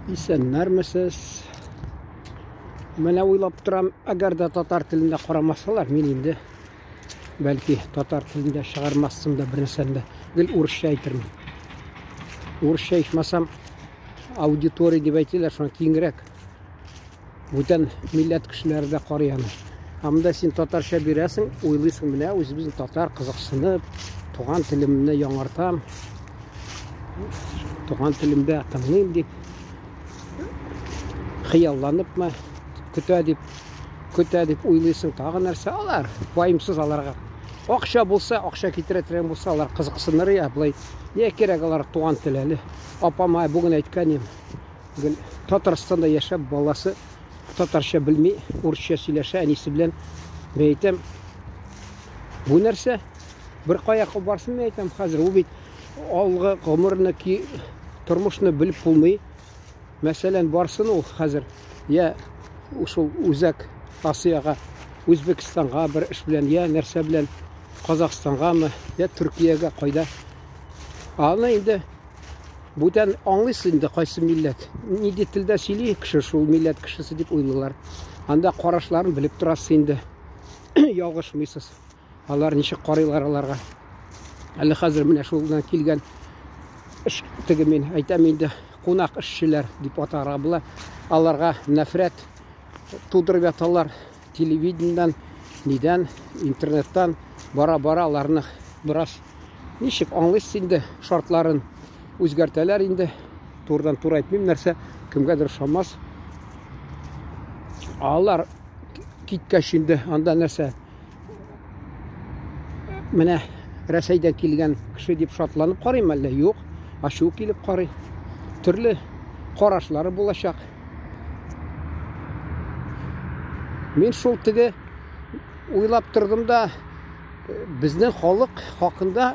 Исәннәрмесез? Менә уйлап торам, әгәр дә татар телендә карамасалар, мин инде бәлки татар телендә чыгармассың да бер нәрсәне дә. Гел урысча әйтермен. Урысча ичмасам аудитория дип әйтәләр, шуңа киңрәк. Бүтән милләт кешеләре дә карый аны. Ә монда син татарча бирәсең, уйлыйсың, менә үзебезнең татар кызыксынып, туган телемне яңартам, туган телемдә тыңлыйм дип, хыялланыпмы, көтә дип, көтә дип уйлыйсың, тагы нәрсә алар, ваемсыз аларга. Акча булса, акча китерә торган булса, алар кызыксыныр я, болай не кирәк алар туган тел әле. Апама бүген әйткән идем, Гел Татарстанда яшәп, баласы татарча белми, урысча сөйләшә әнисе белән. Мин әйтәм, бу нәрсә? Бер кая барсын, мин әйтәм, хәзер ул бит алгы гомерне ки тормышны белеп булмый. Мәсәлән, барсын ул хәзер я шул үзәк Асиягә, Үзбәкстанга бер эш белән, я нәрсә белән Казахстангамы, я Төркиягә кайда. Аны инде Бүтән аңлыйсыз инде кайсы милләт. Нинди телдә сөйли кеше, шул милләт кешесе дип уйлыйлар. Анда карашларын белеп торасыз инде. Ялгышмыйсыз. Алар ничек карыйлар аларга. Әле хәзер менә шулдан килгән эш теге мин әйтәм инде кунак эшчеләр дип атарга була. Аларга нәфрәт тудырып яталар телевидениедән, нидән, интернеттан бара-бара аларны бераз ничек аңлыйсыз инде шартларын үзгәртәләр инде. Турыдан туры әйтмим нәрсә, кемгәдер ошамас. Алар киткәч инде анда нәрсә менә Рәсәйдән килгән кеше дип шатланып карыйм әллә? Юк, ачу килеп карый. Төрле карашлары булачак. Мин шул теге уйлап тордым да, безнең халык хакында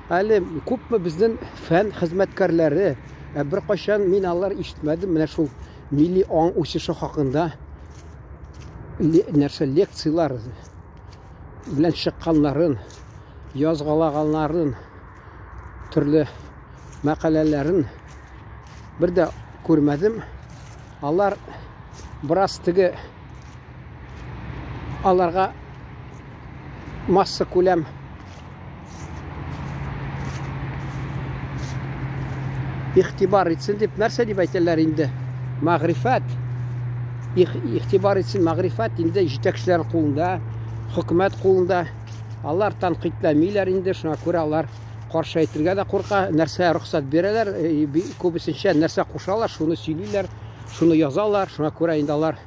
әле күпме безнең фән хезмәткәрләре, ә беркайчан мин алар ишетмәдем менә шул милли аң үсеше хакында нәрсә лекцияләр белән чыкканнарын, язгалаганнарын, төрле мәкаләләрен бер дә күрмәдем. Алар бераз теге аларга масса күләм игътибар итсен дип нәрсә дип әйтәләр инде? Мәгърифәт. Игътибар итсен мәгърифәт инде җитәкчеләр кулында, хөкүмәт кулында. Алар тәнкыйтьләмиләр инде, шуңа күрә алар каршы әйтергә дә курка. Нәрсә рөхсәт бирәләр, күбесенчә нәрсә кушалар, шуны сөйлиләр, шуны язалар. Шуңа күрә инде алар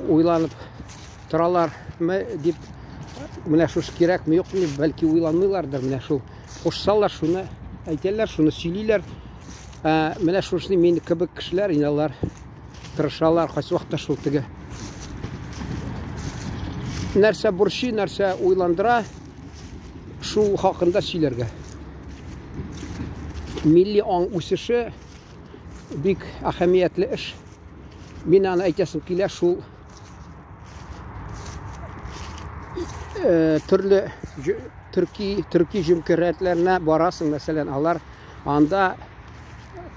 уйланып торалармы дип, менә шушы кирәкме, юкмы дип, бәлки уйланмыйлардыр. Менә шул кушсалар, шуны әйтәләр, шуны сөйлиләр. Менә шушыны мин кебек кешеләр инде алар тырышалар, кайсы вакытта шул теге нәрсә борчый, нәрсә уйландыра, шул хакында сөйләргә. Милли аң үсеше бик әһәмиятле эш. Мин аны әйтәсем килә, шул төрле төрки җөмһүриятләренә барасың, мәсәлән, алар анда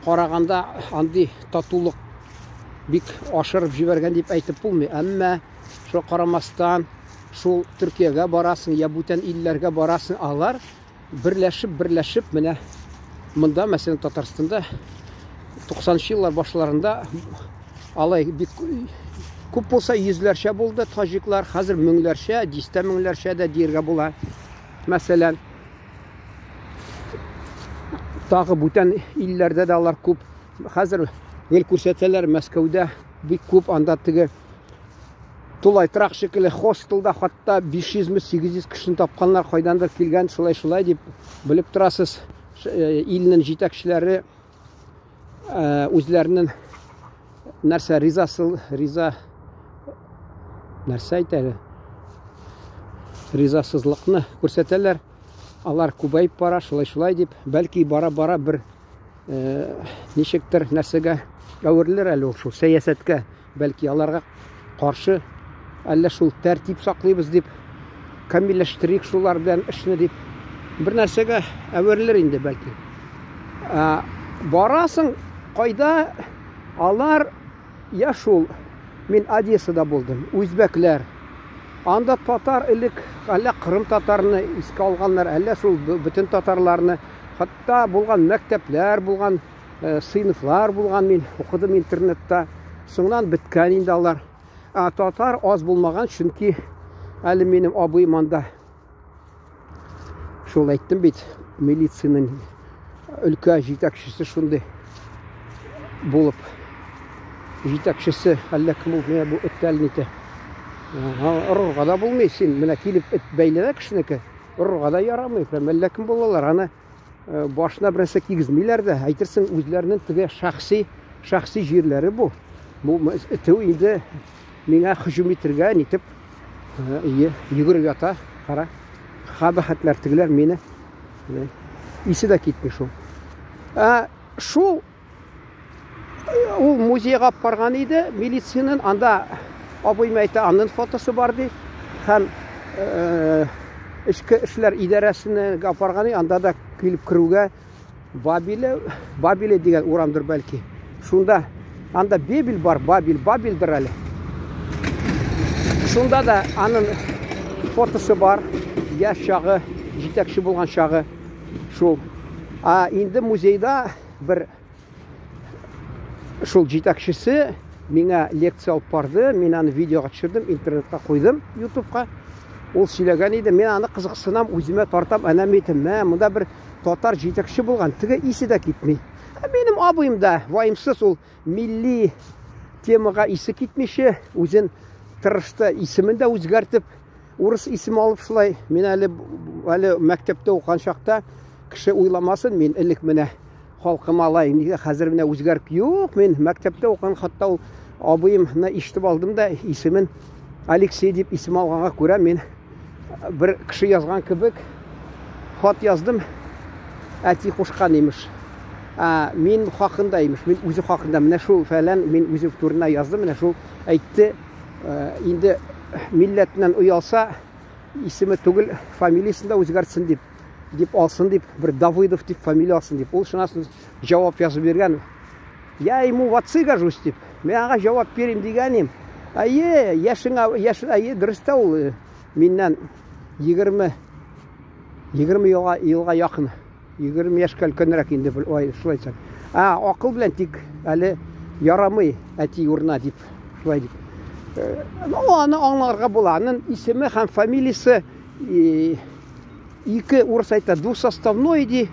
караганда андый татулык бик ашырып җибәргән дип әйтеп булмый. Әмма шуңа карамастан, шул Төркиягә барасың, я бүтән илләргә барасың, алар берләшеп, берләшеп, менә монда, мәсәлән, Татарстанда 90 еллар башларында алай бик күп булса йөзләрчә булды таҗиклар, хәзер меңләрчә, дистә меңләрчә дә диергә була. Мәсәлән, тагы бүтән илләрдә дә алар күп. Хәзер гел күрсәтәләр, Мәскәүдә бик күп анда теге тулай торак шикелле хостелда хатта 500 ме 800 кешене тапканнар, кайдандыр килгән, шулай-шулай дип белеп торасыз. Илнең җитәкчеләре үзләренең нәрсә ризасыл, риза нәрсә әйтә әле? Ризасызлыкны күрсәтәләр. Алар күбәеп бара, шулай-шулай дип, бәлки бара-бара бер ничектер нәрсәгә әверелер әле ул шул сәясәткә. Бәлки аларга каршы әллә шул тәртип саклыйбыз дип, камилләштерик шулар белән эшне дип бер нәрсәгә әверелер инде бәлки. Барасың кайда Алар я шул, мин Одессада булдым, үзбәкләр. Анда татар элек, әллә Кырым татарны искә алганнар, әллә шул бөтен татарларны. Хәтта булган мәктәпләр булган, сыйныфлар булган, мин укыдым интернетта. Соңыннан беткән инде алар. Ә татар аз булмаган, чөнки әле минем абыем анда шул әйттем бит, милициянең өлкә җитәкчесе шундый булып, җитәкчесе әллә кем ул, менә бу эт әле нитә. Орырга да булмый, син менә килеп эт бәйләнә кешенеке, орырга да ярамый, прям әллә кем булалар, аны башына бер нәрсә кигезмиләр дә, әйтерсең үзләренең теге шәхси, шәхси җирләре бу. Бу этү инде миңа һөҗүм итергә нитеп йөгереп ята, кара. Хабахатлар тегеләр мине исе дә китми шул. Ә шул ул музейга алып барган иде милициянең, анда абыем әйтә, аның фотосы бар ди. Һәм эчке эшләр идарәсенә алып барган иде, анда да килеп керүгә Бабиле, Бабиле дигән урамдыр бәлки. Шунда анда Бебель бар, Бабиль, Бабильдер әле. Шунда да аның фотосы бар, яшь чагы, җитәкче булган чагы шул. А инде музейда бер шул җитәкчесе миңа лекция алып барды, мин аны видеога төшердем, интернетка куйдым, ютубка. Ул сөйләгән иде, мин аны кызыксынам, үземә тартам, әнә әйтәм, мә, монда бер татар җитәкче булган, теге исе дә китми. Ә минем абыем да ваемсыз, ул милли темага исе китмичә, үзен тырышты, исемен дә үзгәртеп, урыс исеме алып шулай. Мин әле әле мәктәптә укыган чакта кеше уйламасын, мин элек менә халкым алай, нигә хәзер менә үзгәреп юк, мин мәктәптә укыган хатта ул абыемны ишетеп алдым да, исемен Алексей дип исем алганга күрә мин бер кеше язган кебек хат яздым. Әти кушкан имеш. Ә, мин хакында имеш, мин үзе хакында менә шул фәлән, мин үзе турында яздым, менә шул әйтте. Инде милләтеннән оялса, исеме түгел, фамилиясен дә үзгәртсен дип, дип алсын дип, бер Давыдов дип фамилия алсын дип. Ул шунасын җавап язып биргән. Я ему в отцы гожусь дип. Мин аңа җавап бирим дигән идем. Әйе, яшеңә, яш, әйе, дөрес тә ул миннән 20 20 елга, елга якын. 20 яшькә өлкәнрәк инде, ой, шулай әйтсәк. Ә, акыл белән тик әле ярамый әти урына дип, шулай дип. Ну, аны аңларга була. Аның исеме һәм фамилиясе ике урыс әйтә, двусоставной ди.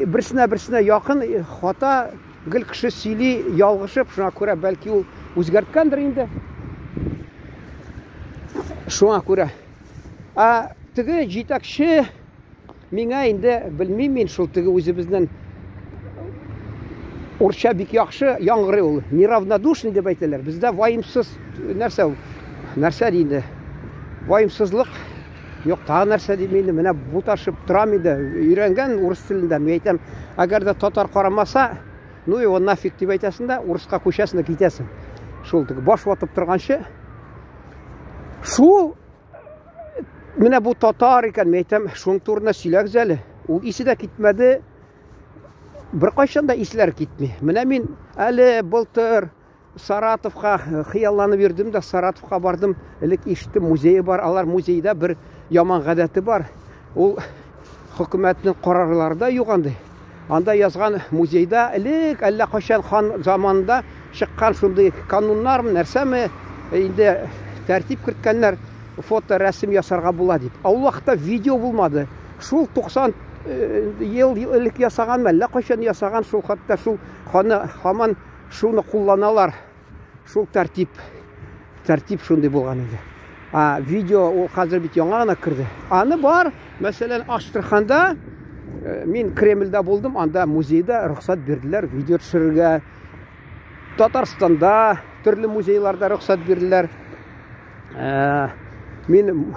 Берсенә берсенә якын, хата гел кеше сөйли, ялгышып, шуңа күрә бәлки ул үзгәрткәндер инде. Шуңа күрә. Ә теге җитәкче миңа инде белмим мин шул теге үзебезнең урысча бик яхшы яңгырый ул. Неравнодушный дип әйтәләр. Бездә ваемсыз нәрсә ул? Нәрсә ди инде? Ваемсызлык юк, тагы нәрсә дим инде? Менә буташып торам инде. Өйрәнгән урыс телендә. Мин әйтәм, әгәр дә татар карамаса, ну его нафиг дип әйтәсең дә, урыска күчәсең дә китәсең. Шул теге баш ватып торганчы. Шул менә бу татар икән, мин әйтәм, шуның турында сөйләгез әле. Ул исе дә китмәде. Беркайчан да исләр китми. Менә мин әле былтыр Саратовка хыялланып йөрдем дә, Саратовка бардым. Элек ишеттем, музее бар. Алар музейда бер яман гадәте бар. Ул хөкүмәтнең карарлары да юк андый. Анда язган музейда элек әллә кайчан хан заманында чыккан шундый кануннармы, нәрсәме, инде тәртип керткәннәр, фото, рәсем ясарга була дип. Ә ул вакытта видео булмады. Шул 90 ел элек ясаган, әллә кайчан ясаган, шул хәтта шул ханы һаман шуны кулланалар. Шул тәртип, тәртип шундый булган иде. А видео ул хәзер бит яңа гына керде. Аны бар, мәсәлән, Астраханда мин Кремльдә булдым, анда музейда рөхсәт бирделәр видео төшерергә. Татарстанда төрле музейларда рөхсәт бирделәр. Мин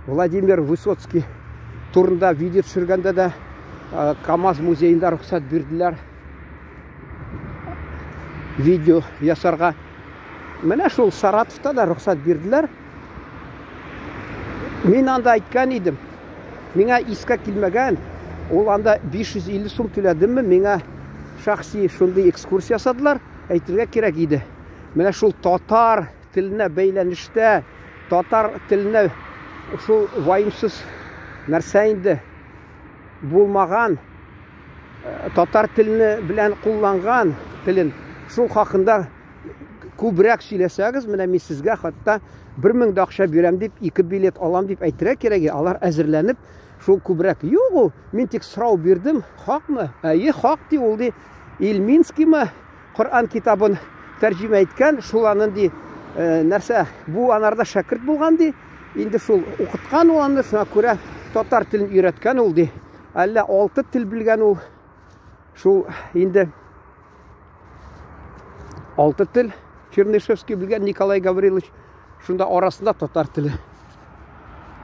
Владимир Высоцкий турында видео төшергәндә дә КАМАЗ музеенда рөхсәт бирделәр видео ясарга. Менә шул Саратовта да рөхсәт бирделәр. Мин анда әйткән идем. Миңа искә килмәгән. Ул анда 550 сум түләдемме, миңа шәхси шундый экскурсия ясадылар. әйтергә кирәк иде. Менә шул татар теленә бәйләнештә, татар теленә шул ваемсыз нәрсә инде булмаган, татар телене белән кулланган телен, шул хакында күбрәк сөйләсәгез, менә мин сезгә хәтта 1000 дә акча бирәм дип, ике билет алам дип әйтергә кирәк, алар әзерләнеп, шул күбрәк. Юк ул, мин тик сорау бирдем, хакмы? Әйе, хак ди ул ди. Ильминскиймы Коръән китабын тәрҗемә иткән, шул анын ди, нәрсә, бу анарда шәкерт булган ди. Инде шул укыткан ул аны, шуңа күрә татар телен өйрәткән ул ди. Әллә 6 тел белгән ул. Шул инде 6 тел Чернышевский белгән Николай Гаврилович, шунда арасында татар теле.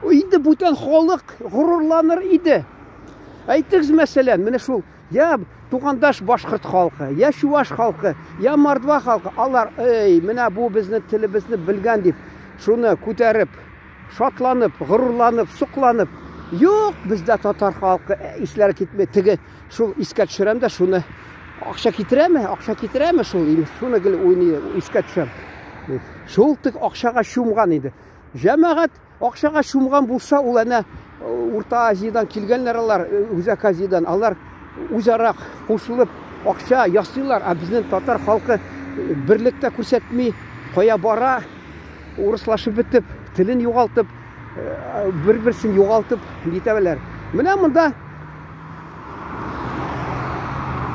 Инде бүтән халык горурланыр иде. Әйтегез, мәсәлән, менә шул я тугандаш башкорт халкы, я чуваш халкы, я мордва халкы, алар, эй, менә бу безнең телебезне белгән дип, шуны күтәреп, шатланып, горурланып, сокланып, юк, бездә татар халкы исләре китми, теге шул искә төшерәм дә шуны акча китерәме, акча китерәме шул, шуны гел уйный, искә төшәм. Шул тик акчага чумган иде. Җәмәгать акчага чумган булса, ул әнә Урта Азиядән килгәннәр алар, Үзәк Азиядән. Алар үзара кушылып акча ясыйлар, ә безнең татар халкы берлек тә күрсәтми, кая бара, урыслашып бетеп, телен югалтып, бер-берсен югалтып китәләр. Менә монда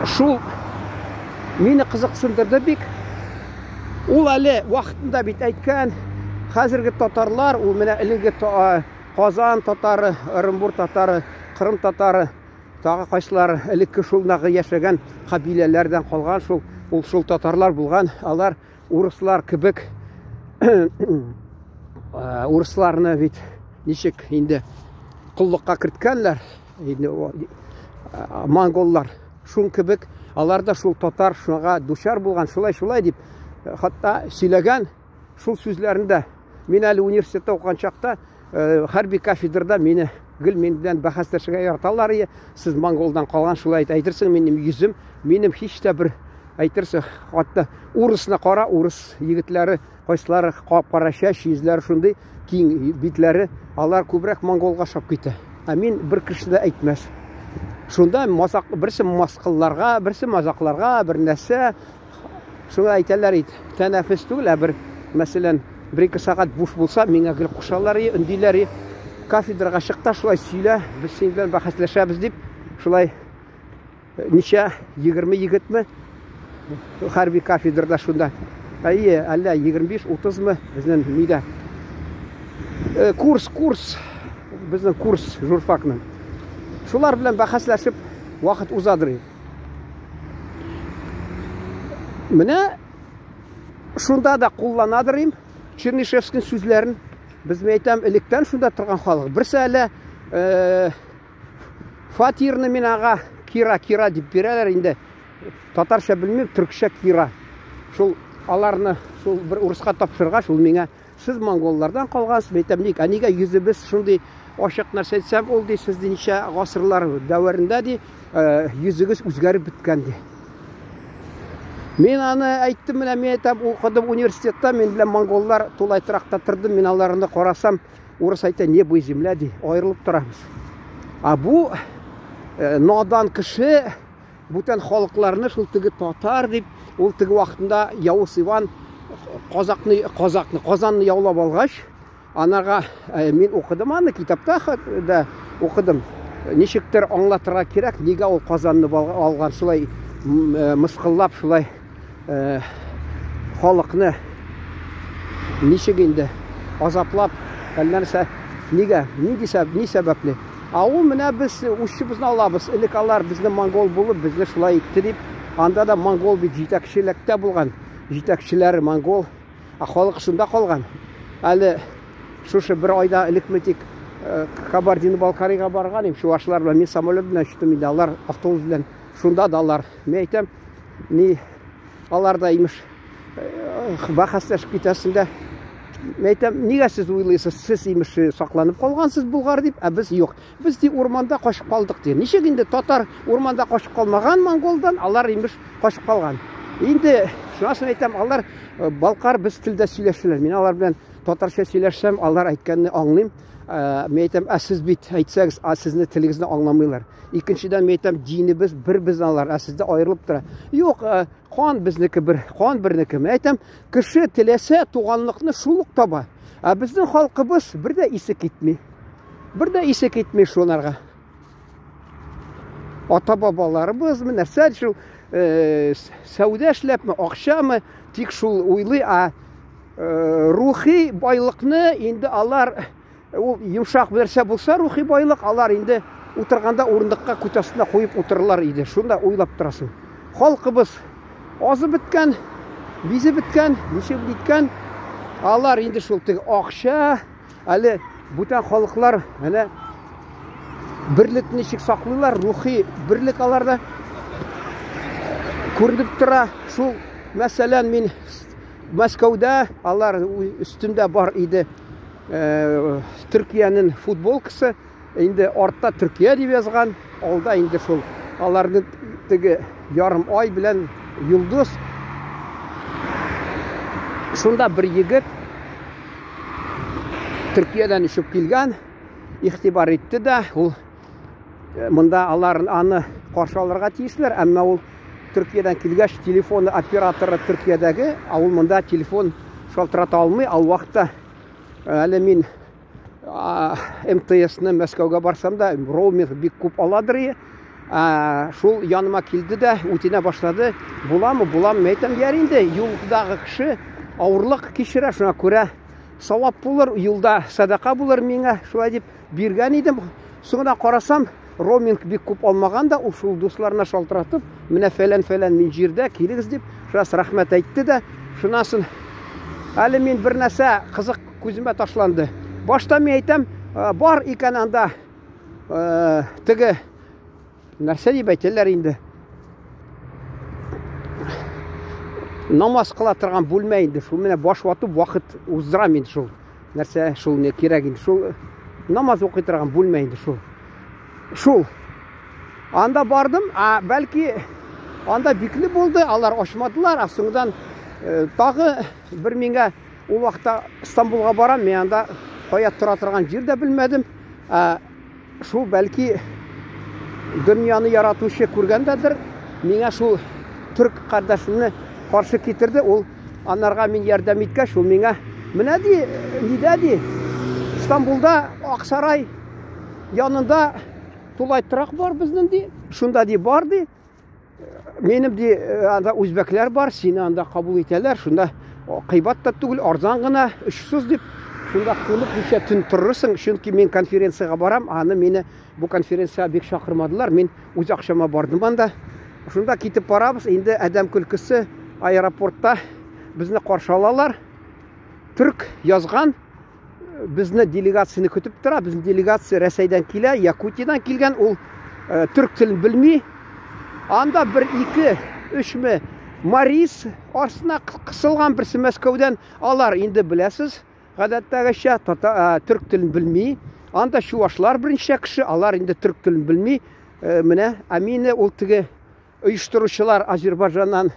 шул мине кызыксындырды бик. Ул әле вакытында бит әйткән, хәзерге татарлар, ул менә элеге Казан татары, Ырынбур татары, Кырым татары, тагы кайсылары элекке шулнагы яшәгән кабиләләрдән калган шул, ул шул татарлар булган, алар урыслар кебек урысларны бит ничек инде коллыкка керткәннәр, инде монголлар шун кебек, алар да шул татар шуңа дучар булган, шулай-шулай дип хатта сөйләгән шул сүзләрен дә. Мин әле университетта укыган чакта хәрби кафедрада мине гел мин белән бәхәсләшергә яраталар иде. Сез монголдан калган шулай әйтерсең, минем йөзем, минем һич тә бер әйтерсең, хатта урысны кара, урыс егетләре, кайсылары кап-кара чәч, йөзләре шундый киң битләре, алар күбрәк монголга ошап китә. Ә мин бер кеше дә әйтмәс. Шунда мазак, берсе мыскылларга, берсе мазакларга, бер нәрсә. Шуңа әйтәләр ит, тәнәфес түгел, ә бер, мәсәлән, бер-ике сәгать буш булса, миңа гел кушалар, өндиләр, кафедрага чык та шулай сөйлә, без синең белән бәхәсләшәбез дип, шулай ничә, 20 егетме хәрби кафедрада шунда. Әйе, әллә 25-30-мы безнең нидә. Курс, курс, безнең курс журфакның. Шулар белән бәхәсләшеп вакыт узадыр. Менә шунда да кулланадыр им Чернышевскийның сүзләрен. Без, мин әйтәм, электән шунда торган халык. Берсе әле фатирны мин ага кира, кира дип бирәләр инде. Татарча белмим, төркчә кира. Шул аларны шул бер урыска тапшыргач, ул миңа сез монголлардан калгансыз, мин әйтәм, ник, ә нигә йөзебез шундый ачык нәрсә әйтсәм, ул ди, сез ди ничә гасырлар дәверендә ди, йөзегез үзгәреп беткән ди. Мин аны әйттем, менә мин әйтәм, укыдым университетта, мин белән монголлар тулай торакта тордым, мин аларны карасам, урыс әйтә, небо и земля ди, аерылып торабыз. А бу надан кеше бүтән халыкларны шул теге татар дип, ул теге вакытында Явыз Иван казакны, казакны, Казанны яулап алгач, анага мин укыдым аны, китапта да укыдым. Ничектер аңлатырга кирәк, нигә ул Казанны алган, шулай мыскыллап, шулай халыкны ничек инде азаплап, әллә нәрсә, нигә, нинди сәбәп, ни сәбәпле? А ул менә без үчебезне алабыз, элек алар безне монгол булып, безне шулай итте дип, анда да монгол бит җитәкчелектә булган, җитәкчеләре монгол, а халык шунда калган. Әле шушы бер айда элекме тик Кабардино-Балкарияга барган идем, чувашлар белән, мин самолет белән очтым инде, алар автобус белән, шунда да алар, мин әйтәм, ни, алар да имеш, бәхәсләшеп китәсең дә, мин әйтәм, нигә сез уйлыйсыз, сез имеш сакланып калгансыз Болгар дип, ә без юк. Без ди урманда качып калдык ди. Ничек инде татар урманда качып калмаган монголдан, алар имеш качып калган. Инде шунасын әйтәм, алар э, балкар без телдә сөйләшәләр. Мин алар белән татарча сөйләшсәм, алар әйткәнне аңлыйм. Э, мин әйтәм, ә сез бит әйтсәгез, ә сезне телегезне аңламыйлар. Икенчедән мин әйтәм, динебез бер безнең алар, ә сездә аерылып тора. Юк, э, кан безнеке бер, кан бернеке. Мин әйтәм, кеше теләсә туганлыкны шул ук таба. Ә безнең халкыбыз бер дә исе китми. Бер дә исе китми шунарга. Ата-бабаларыбызмы, нәрсә шул э, сәүдә эшләпме, акчамы, тик шул уйлый, ә э, рухи байлыкны инде алар ул йомшак нәрсә булса рухи байлык, алар инде утырганда урындыкка күт астына куеп утырырлар иде. Шунда уйлап торасың. Халкыбыз азы беткән, бизе беткән, ничек ниткән. Алар инде шул теге акча, Әле бүтән халыклар әнә берлек ничек саклыйлар, рухи берлек аларда күренеп тора. Шул, мәсәлән, мин Мәскәүдә алар өстендә бар иде э, Төркиянең футболкасы, инде артта Төркия дип язган, алда инде шул аларның теге ярым ай белән йолдыз. Шунда бер егет Төркиядән очып килгән, игътибар итте дә, ул э, монда алар аны каршы алырга тиешләр, әмма ул Төркиядән килгәч, телефоны операторы Төркиядәге, ә ул монда телефон шалтырата алмый. Ал вакытта э, әле мин МТСны Мәскәүгә барсам да, роуминг бик күп аладыр. Шул яныма килде дә, үтенә башлады. Буламы, буламы, мин әйтәм, яр инде, юлдагы кеше авырлык кичерә, шуңа күрә савап булыр, юлда садака булыр миңа, шулай дип биргән идем. Соңына карасам, роуминг бик күп алмаган да, ул шул дусларына шалтыратып, менә фәлән-фәлән мин җирдә, килегез дип, шуннан рәхмәт әйтте дә, шуннан соң әле мин бер нәрсә кызык күземә ташланды. Башта мин әйтәм, бар икән анда теге нәрсә дип әйтәләр инде. Намаз кыла торган бүлмә инде. Шул менә баш ватып вакыт уздырам инде шул. Нәрсә шул не кирәк инде. Шул намаз укый торган бүлмә инде шул. Шул. Анда бардым, а бәлки анда бикле булды, алар ачмадылар, а соңдан тагы бер миңа ул вакытта Стамбулга барам, мин анда кая тора торган җир дә белмәдем. Ә, шул бәлки дөньяны яратучы күргәндәдер, миңа шул төрк кардәшемне каршы китерде. Ул анарга мин ярдәм иткәч, ул миңа менә ди, нидә ди, Стамбулда Аксарай янында тулай торак бар безнең ди, шунда ди бар ди. Минем ди э, анда үзбәкләр бар, сине анда кабул итәләр, шунда кыйбат та түгел, арзан гына, очсыз дип, шунда кунып ничә төн торырсың, чөнки мин конференциягә барам, аны мине бу конференциягә бик чакырмадылар, мин үз акчама бардым анда. Шунда китеп барабыз, инде адәм көлкесе аэропортта безне каршы алалар. Төрк язган безне делегацияне көтеп тора. Безнең делегация Рәсәйдән килә, Якутиядән килгән. Ул э, төрк телен белми. Анда бер, ике, өчме Марис арсына кысылган берсе Мәскәүдән. Алар инде беләсез, гадәттәгечә тата, э, төрк телен белми. Анда чувашлар берничә кеше, алар инде төрк телен белми. Э, менә, ә мине ул теге Оештыручылар Азербайҗаннан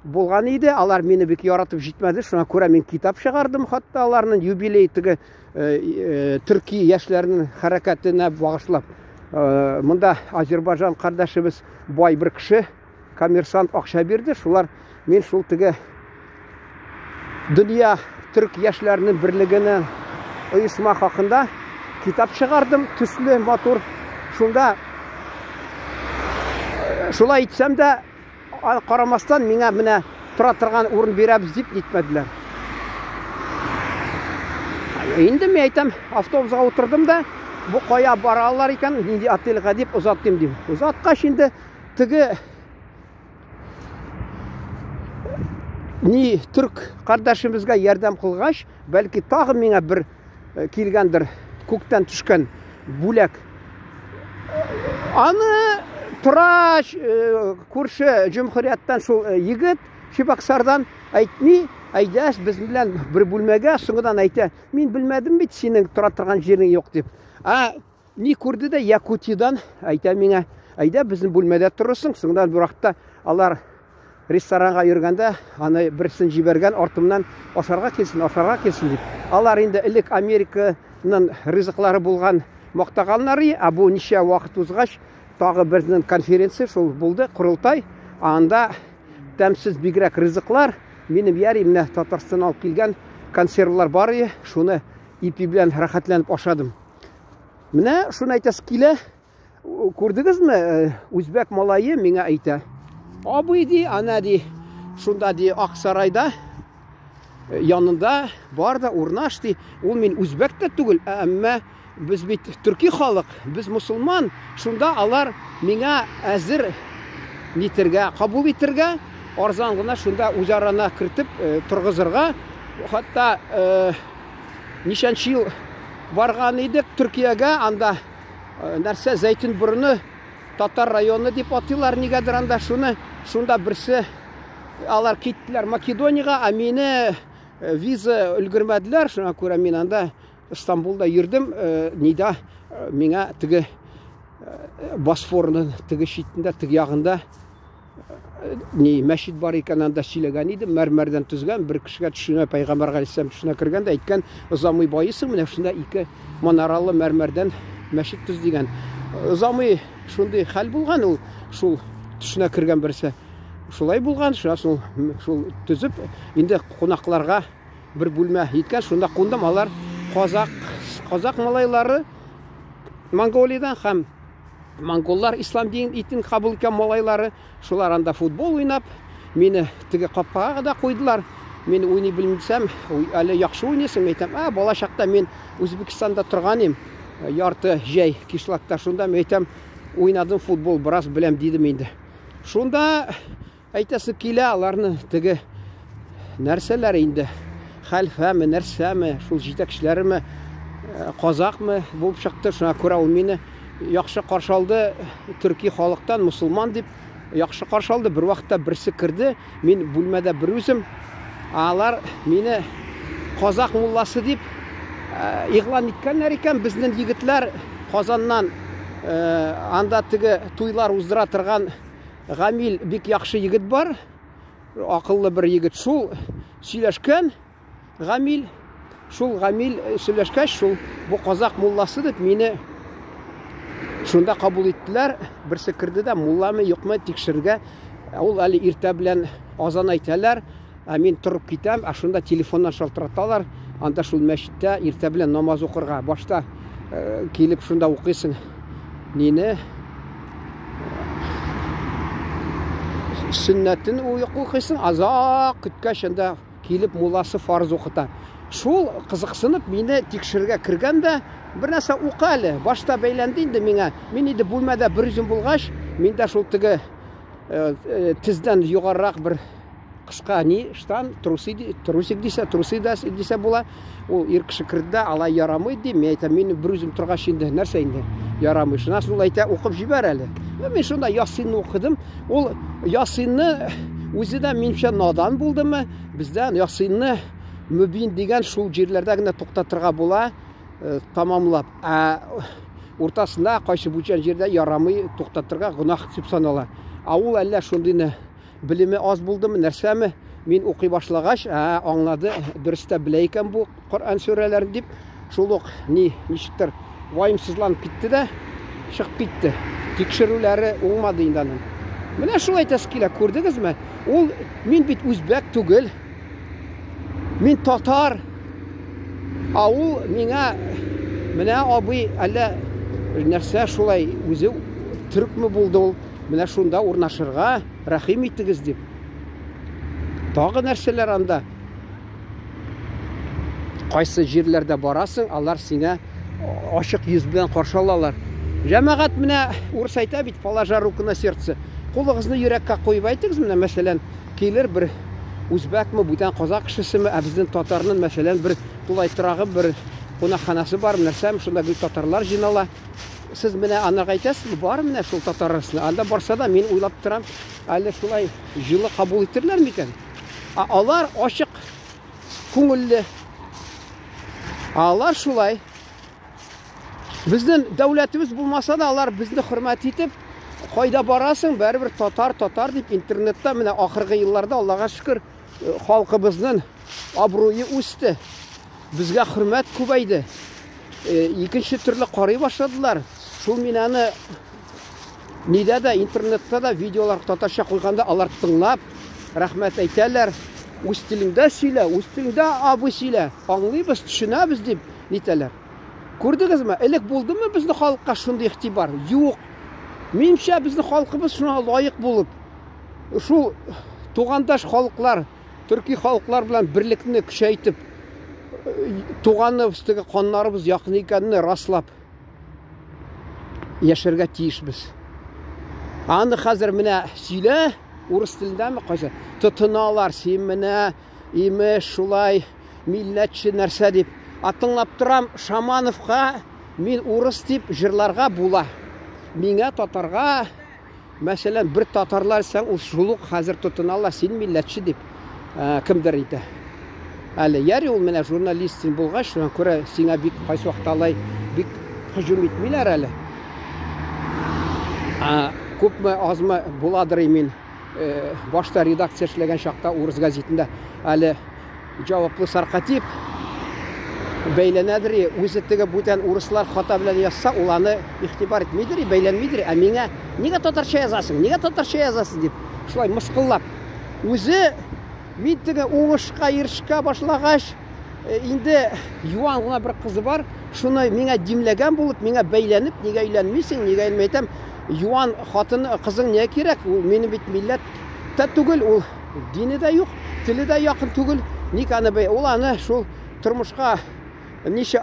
булган иде. Алар мине бик яратып җитмәде. Шуңа күрә мин китап чыгардым хатта аларның юбилей теге э, э, төрки яшьләренең хәрәкәтенә багышлап. Э, монда Азербайҗан кардәшебез бай бер кеше, коммерсант акча бирде. Шулар мин шул теге Дөнья төрк яшьләренең берлегенә оешма хакында китап чыгардым, төсле, матур. Шунда э, шулай итсәм дә, карамастан миңа менә тора торган урын бирәбез дип нитмәделәр. Инде мин әйтәм, автобусга утырдым да, бу кая баралар икән, нинди отельгә дип озатыйм дим. Озаткач инде теге ни төрк кардәшебезгә ярдәм кылгач, бәлки тагы миңа бер э, килгәндер күктән төшкән бүләк. Аны тора э, күрше җөмһүрияттән шул э, егет Чебоксардан әйтми, әйдә без белән бер бүлмәгә, соңыннан әйтә, мин белмәдем бит синең тора торган җирең юк дип. Ә Ни күрде дә Якутиядән әйтә миңа, әйдә безнең бүлмәдә торырсың, соңыннан бер вакытта алар Ресторанга йөргәндә, аны берсен җибәргән артымнан ашарга килсен, ашарга килсен дип. Алар инде элек Американың ризыклары булган мактаганнар, ә бу ничә вакыт узгач, тагы безнең конференция шул булды, корылтай, анда тәмсез бигрәк ризыклар, минем яри менә Татарстаннан алып килгән консервлар бар иде, шуны ипи белән рәхәтләнеп ашадым. Менә шуны әйтәсе килә. Күрдегезме, үзбәк малае миңа әйтә. Абый ди, ана ди, шунда ди Аксарайда янында бар да урнаш ди. Ул мин үзбәк тә түгел, әмма без бит төрки халык, без мусулман. Шунда алар миңа әзер нитергә, кабул итергә, арзан гына шунда үз арана кертеп торгызырга, хәтта ничәнче ел барган идек Төркиягә, анда нәрсә Зәйтүн борыны татар районы дип атыйлар нигәдер анда шуны. Шунда берсе алар киттеләр Македониягә, ә мине виза өлгермәделәр, шуңа күрә мин анда Стамбулда йөрдем, нидә миңа теге Босфорның теге читендә, теге ягында ни мәчет бар икән, анда сөйләгән идем, мәрмәрдән төзгән, бер кешегә төшенә, пәйгамбәр галәйһиссәлам төшенә кергән дә әйткән, озамый байысың, менә шунда ике манаралы мәрмәрдән мәчет төз дигән. Озамый шундый хәл булган ул, шул төшенә кергән берсе. Шулай булган, шуннан соң шул төзеп, инде кунакларга бер бүлмә иткән, шунда кундым. Алар казак, казак малайлары Монголиядән һәм монголлар ислам динен итен кабул иткән малайлары, шулар анда футбол уйнап, мине теге капкага да куйдылар. Мин уйный белмисәм, әле яхшы уйныйсың, әйтәм. А, бала чакта мин Үзбекстанда торган идем, ярты җәй кишлакта, шунда мин әйтәм, уйнадым футбол, бераз беләм дидем инде. Шунда Әйтәсе килә, аларны теге нәрсәләр инде, хәлфәме, нәрсәме, шул җитәкчеләреме, казакмы булып чыкты. Шуңа күрә ул мине яхшы каршы алды, төрки халыктан, мусулман дип яхшы каршы алды. Бер вакытта берсе керде, мин бүлмәдә бер үзем, алар мине казак мулласы дип игълан иткәннәр икән. Безнең егетләр Казаннан анда теге туйлар уздыра торган Гамил бик яхшы егет бар. Акыллы бер егет. Шул сөйләшкән Гамил, шул Гамил сөйләшкәч, шул бу казак мулласы дип мине шунда кабул иттеләр. Берсе керде дә, мулламы, юкмы тикшерергә. Ул әле иртә белән азан әйтәләр. Ә мин торып китәм, ә шунда телефоннан шалтыраталар. Анда шул мәчеттә иртә белән намаз укырга. Башта килеп шунда укыйсың. Нине? Сөннәтен укыйсың, азак көткәч анда килеп мулласы фарыз укыта. Шул кызыксынып мине тикшерергә кергән дә, бер нәрсә укы әле. Башта бәйләнде инде миңа. Мин инде бүлмәдә бер үзем булгач, мин дә шул теге тездән югарырак бер кыска ни штан, трусы, трусик дисә, трусы да дисә була. Ул ир кеше керде дә, алай ярамый ди. Мин әйтәм, мин бер үзем торгач инде нәрсә инде ярамый. Шуннан соң ул әйтә, укып җибәр әле. Мин шунда Ясинны укыдым. Ул Ясинны үзе дә минемчә надан булдымы? Бездә Ясинны Мөбин дигән шул җирләрдә генә туктатырга була, тамамлап. Ә уртасында кайсы бүтән җирдә ярамый туктатырга, гөнаһ дип санала. Ә ул әллә шундыйны белеме аз булдымы, нәрсәме? Мин укый башлагач, ә, аңлады, дөрес тә белә икән бу Коръән сүрәләрен дип, шул ук ни, ничектер ваемсызланып китте дә, чыгып китте. Тикшерүләре уңмады инде аның. Менә шул әйтәсе килә, күрдегезме? Ул мин бит үзбәк түгел. Мин татар. Ә ул миңа менә абый әллә нәрсә шулай үзе төркме булды ул. Менә шунда урнашырга рәхим итегез дип. Тагы нәрсәләр анда? Кайсы җирләрдә барасың, алар сиңа ачык йөз белән каршы алалар. Җәмәгать менә урыс әйтә бит, положа руку на сердце. Кулыгызны йөрәккә куеп әйтегез, менә мәсәлән, килер бер үзбәкме, бүтән казак кешесеме, ә безнең татарның, мәсәлән, бер тулай торагы, бер кунакханасы бар, нәрсәме, шунда гел татарлар җыйнала. Сез менә анарга әйтәсезме, бар менә шул татар арасында. Анда барса да мин уйлап торам, әле шулай җылы кабул итерләр микән? Ә алар ачык күңелле. Алар шулай. Безнең дәүләтебез булмаса да, алар безне хөрмәт итеп, Кайда барасың, бәрібір татар, татар дип интернетта менә ахыргы елларда, Аллага шөкер, халкыбызның абруе үсте. Безгә хөрмәт күбәйде. Икенче төрле карый башладылар. Шул мин аны нидә дә, интернетта да видеолар татарча куйганда алар тыңлап, рәхмәт әйтәләр. Үз телеңдә сөйлә, үз телеңдә абый сөйлә. Аңлыйбыз, төшенәбез дип нитәләр. Күрдегезме? Элек булдымы безнең халыкка шундый игътибар? Юк. Минемчә, безнең халкыбыз шуңа лаек булып, шул тугандаш халыклар, төрки халыклар белән берлекне көчәйтеп, туганыбыз, теге каннарыбыз якын икәнне раслап яшәргә тиешбез. Аны хәзер менә сөйлә, урыс телендәме кайсы? Тотыналар, син менә имеш шулай милләтче нәрсә дип. А тыңлап торам, Шамановка мин урыс дип җырларга була. Миңа татарга, мәсәлән, бер татарлар сәң ул шул ук хәзер тотыналар, син милләтче дип кемдер әйтә. Әле яри ул менә журналист син булгач, шуңа күрә сиңа бик кайсы вакытта алай бик һөҗүм итмиләр әле. Күпме азмы буладыр мин башта редакция эшләгән чакта урыс газетында әле җаваплы саркатип бәйләнәдер, үзе теге бүтән урыслар хата белән язса, ул аны игътибар итмидер, бәйләнмидер, ә миңа нигә татарча язасың, нигә татарча язасың дип, шулай мыскыллап. Үзе мин теге уңышка ирешкә башлагач, инде юан гына бер кызы бар, шуны миңа димләгән булып, миңа бәйләнеп, нигә өйләнмисең, нигә өйләнмәй әйтәм, юан хатын, кызың нигә кирәк, ул минем бит милләт тә түгел, ул дине дә юк, теле дә якын түгел, ник аны бәй, ул аны шул тормышка ничә,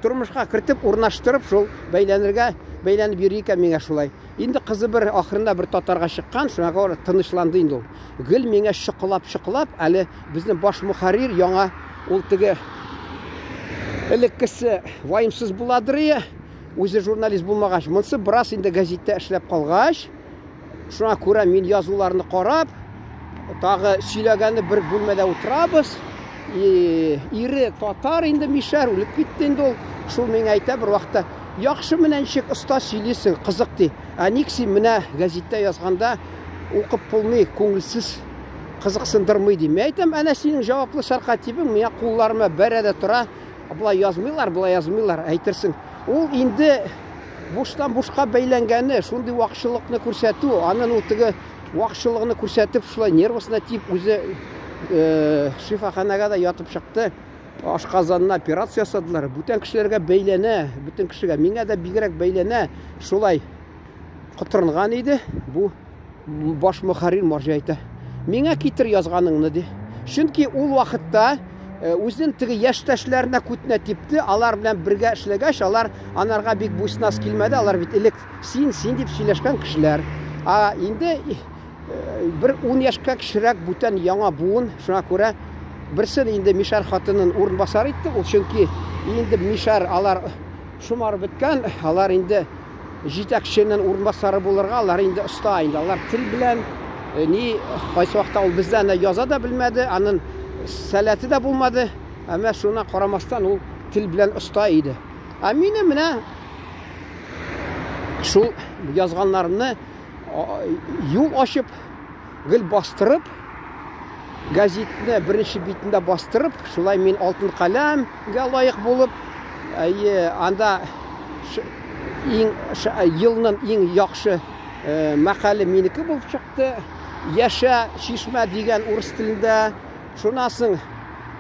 тормышка кертеп, урнаштырып, шул бәйләнергә, бәйләнеп йөри икән миңа шулай. Инде кызы бер ахырында бер татарга чыккан, шуңа күрә тынычланды инде ул. Гел миңа шоколап-шоколап, әле безнең баш мөхәррир яңа ул теге элеккесе ваемсыз буладыр, үзе журналист булмагач, монысы бераз инде гәзиттә эшләп калгач, шуңа күрә мин язуларны карап, тагы сөйләгәнне бер бүлмәдә утырабыз. Ире татар инде мишәр, үлеп китте инде ул. Шул миңа әйтә бер вакытта, яхшы менә ничек оста сөйлисең, кызык ди. Ә ник син менә гәзиттә язганда укып булмый, күңелсез, кызыксындырмый ди. Мин әйтәм, әнә синең җаваплы сәркатибең миңа кулларыма бәрә дә тора. Болай язмыйлар, болай язмыйлар, әйтерсең. Ул инде буштан бушка бәйләнгәне, шундый вакчылыкны күрсәтү, анын ул теге вакчылыгны күрсәтеп, шулай нервысына тиеп, үзе шифаханәгә дә ятып чыкты. Ашказанына операция ясадылар. Бүтән кешеләргә бәйләнә, бүтән кешегә, миңа да бигрәк бәйләнә. Шулай котырынган иде. Бу баш мөхәррир марҗа әйтә. Миңа китер язганыңны ди. Чөнки ул вакытта үзенең теге яшьтәшләренә күтенә типте, алар белән бергә эшләгәч, алар анарга бик буйсынас килмәде, алар бит элек син, син дип сөйләшкән кешеләр. А инде бер 10 яшькә кечерәк бүтән яңа буын, шуңа күрә берсен инде мишәр хатынын урынбасар итте, ул чөнки инде мишәр алар шомарып беткән, алар инде җитәкченең урынбасары булырга, алар инде оста инде, алар тел белән ни кайсы вакытта ул бездән дә яза да белмәде, аның сәләте дә булмады, әмма шуңа карамастан ул тел белән оста иде. Ә мине менә шул язганнарымны юл ачып, гел бастырып, газетны беренче битендә бастырып, шулай мин алтын каләмгә лаек булып, әйе, анда иң елның иң яхшы мәкале минеке булып чыкты. Яшә чишмә дигән урыс телендә. Шуннан соң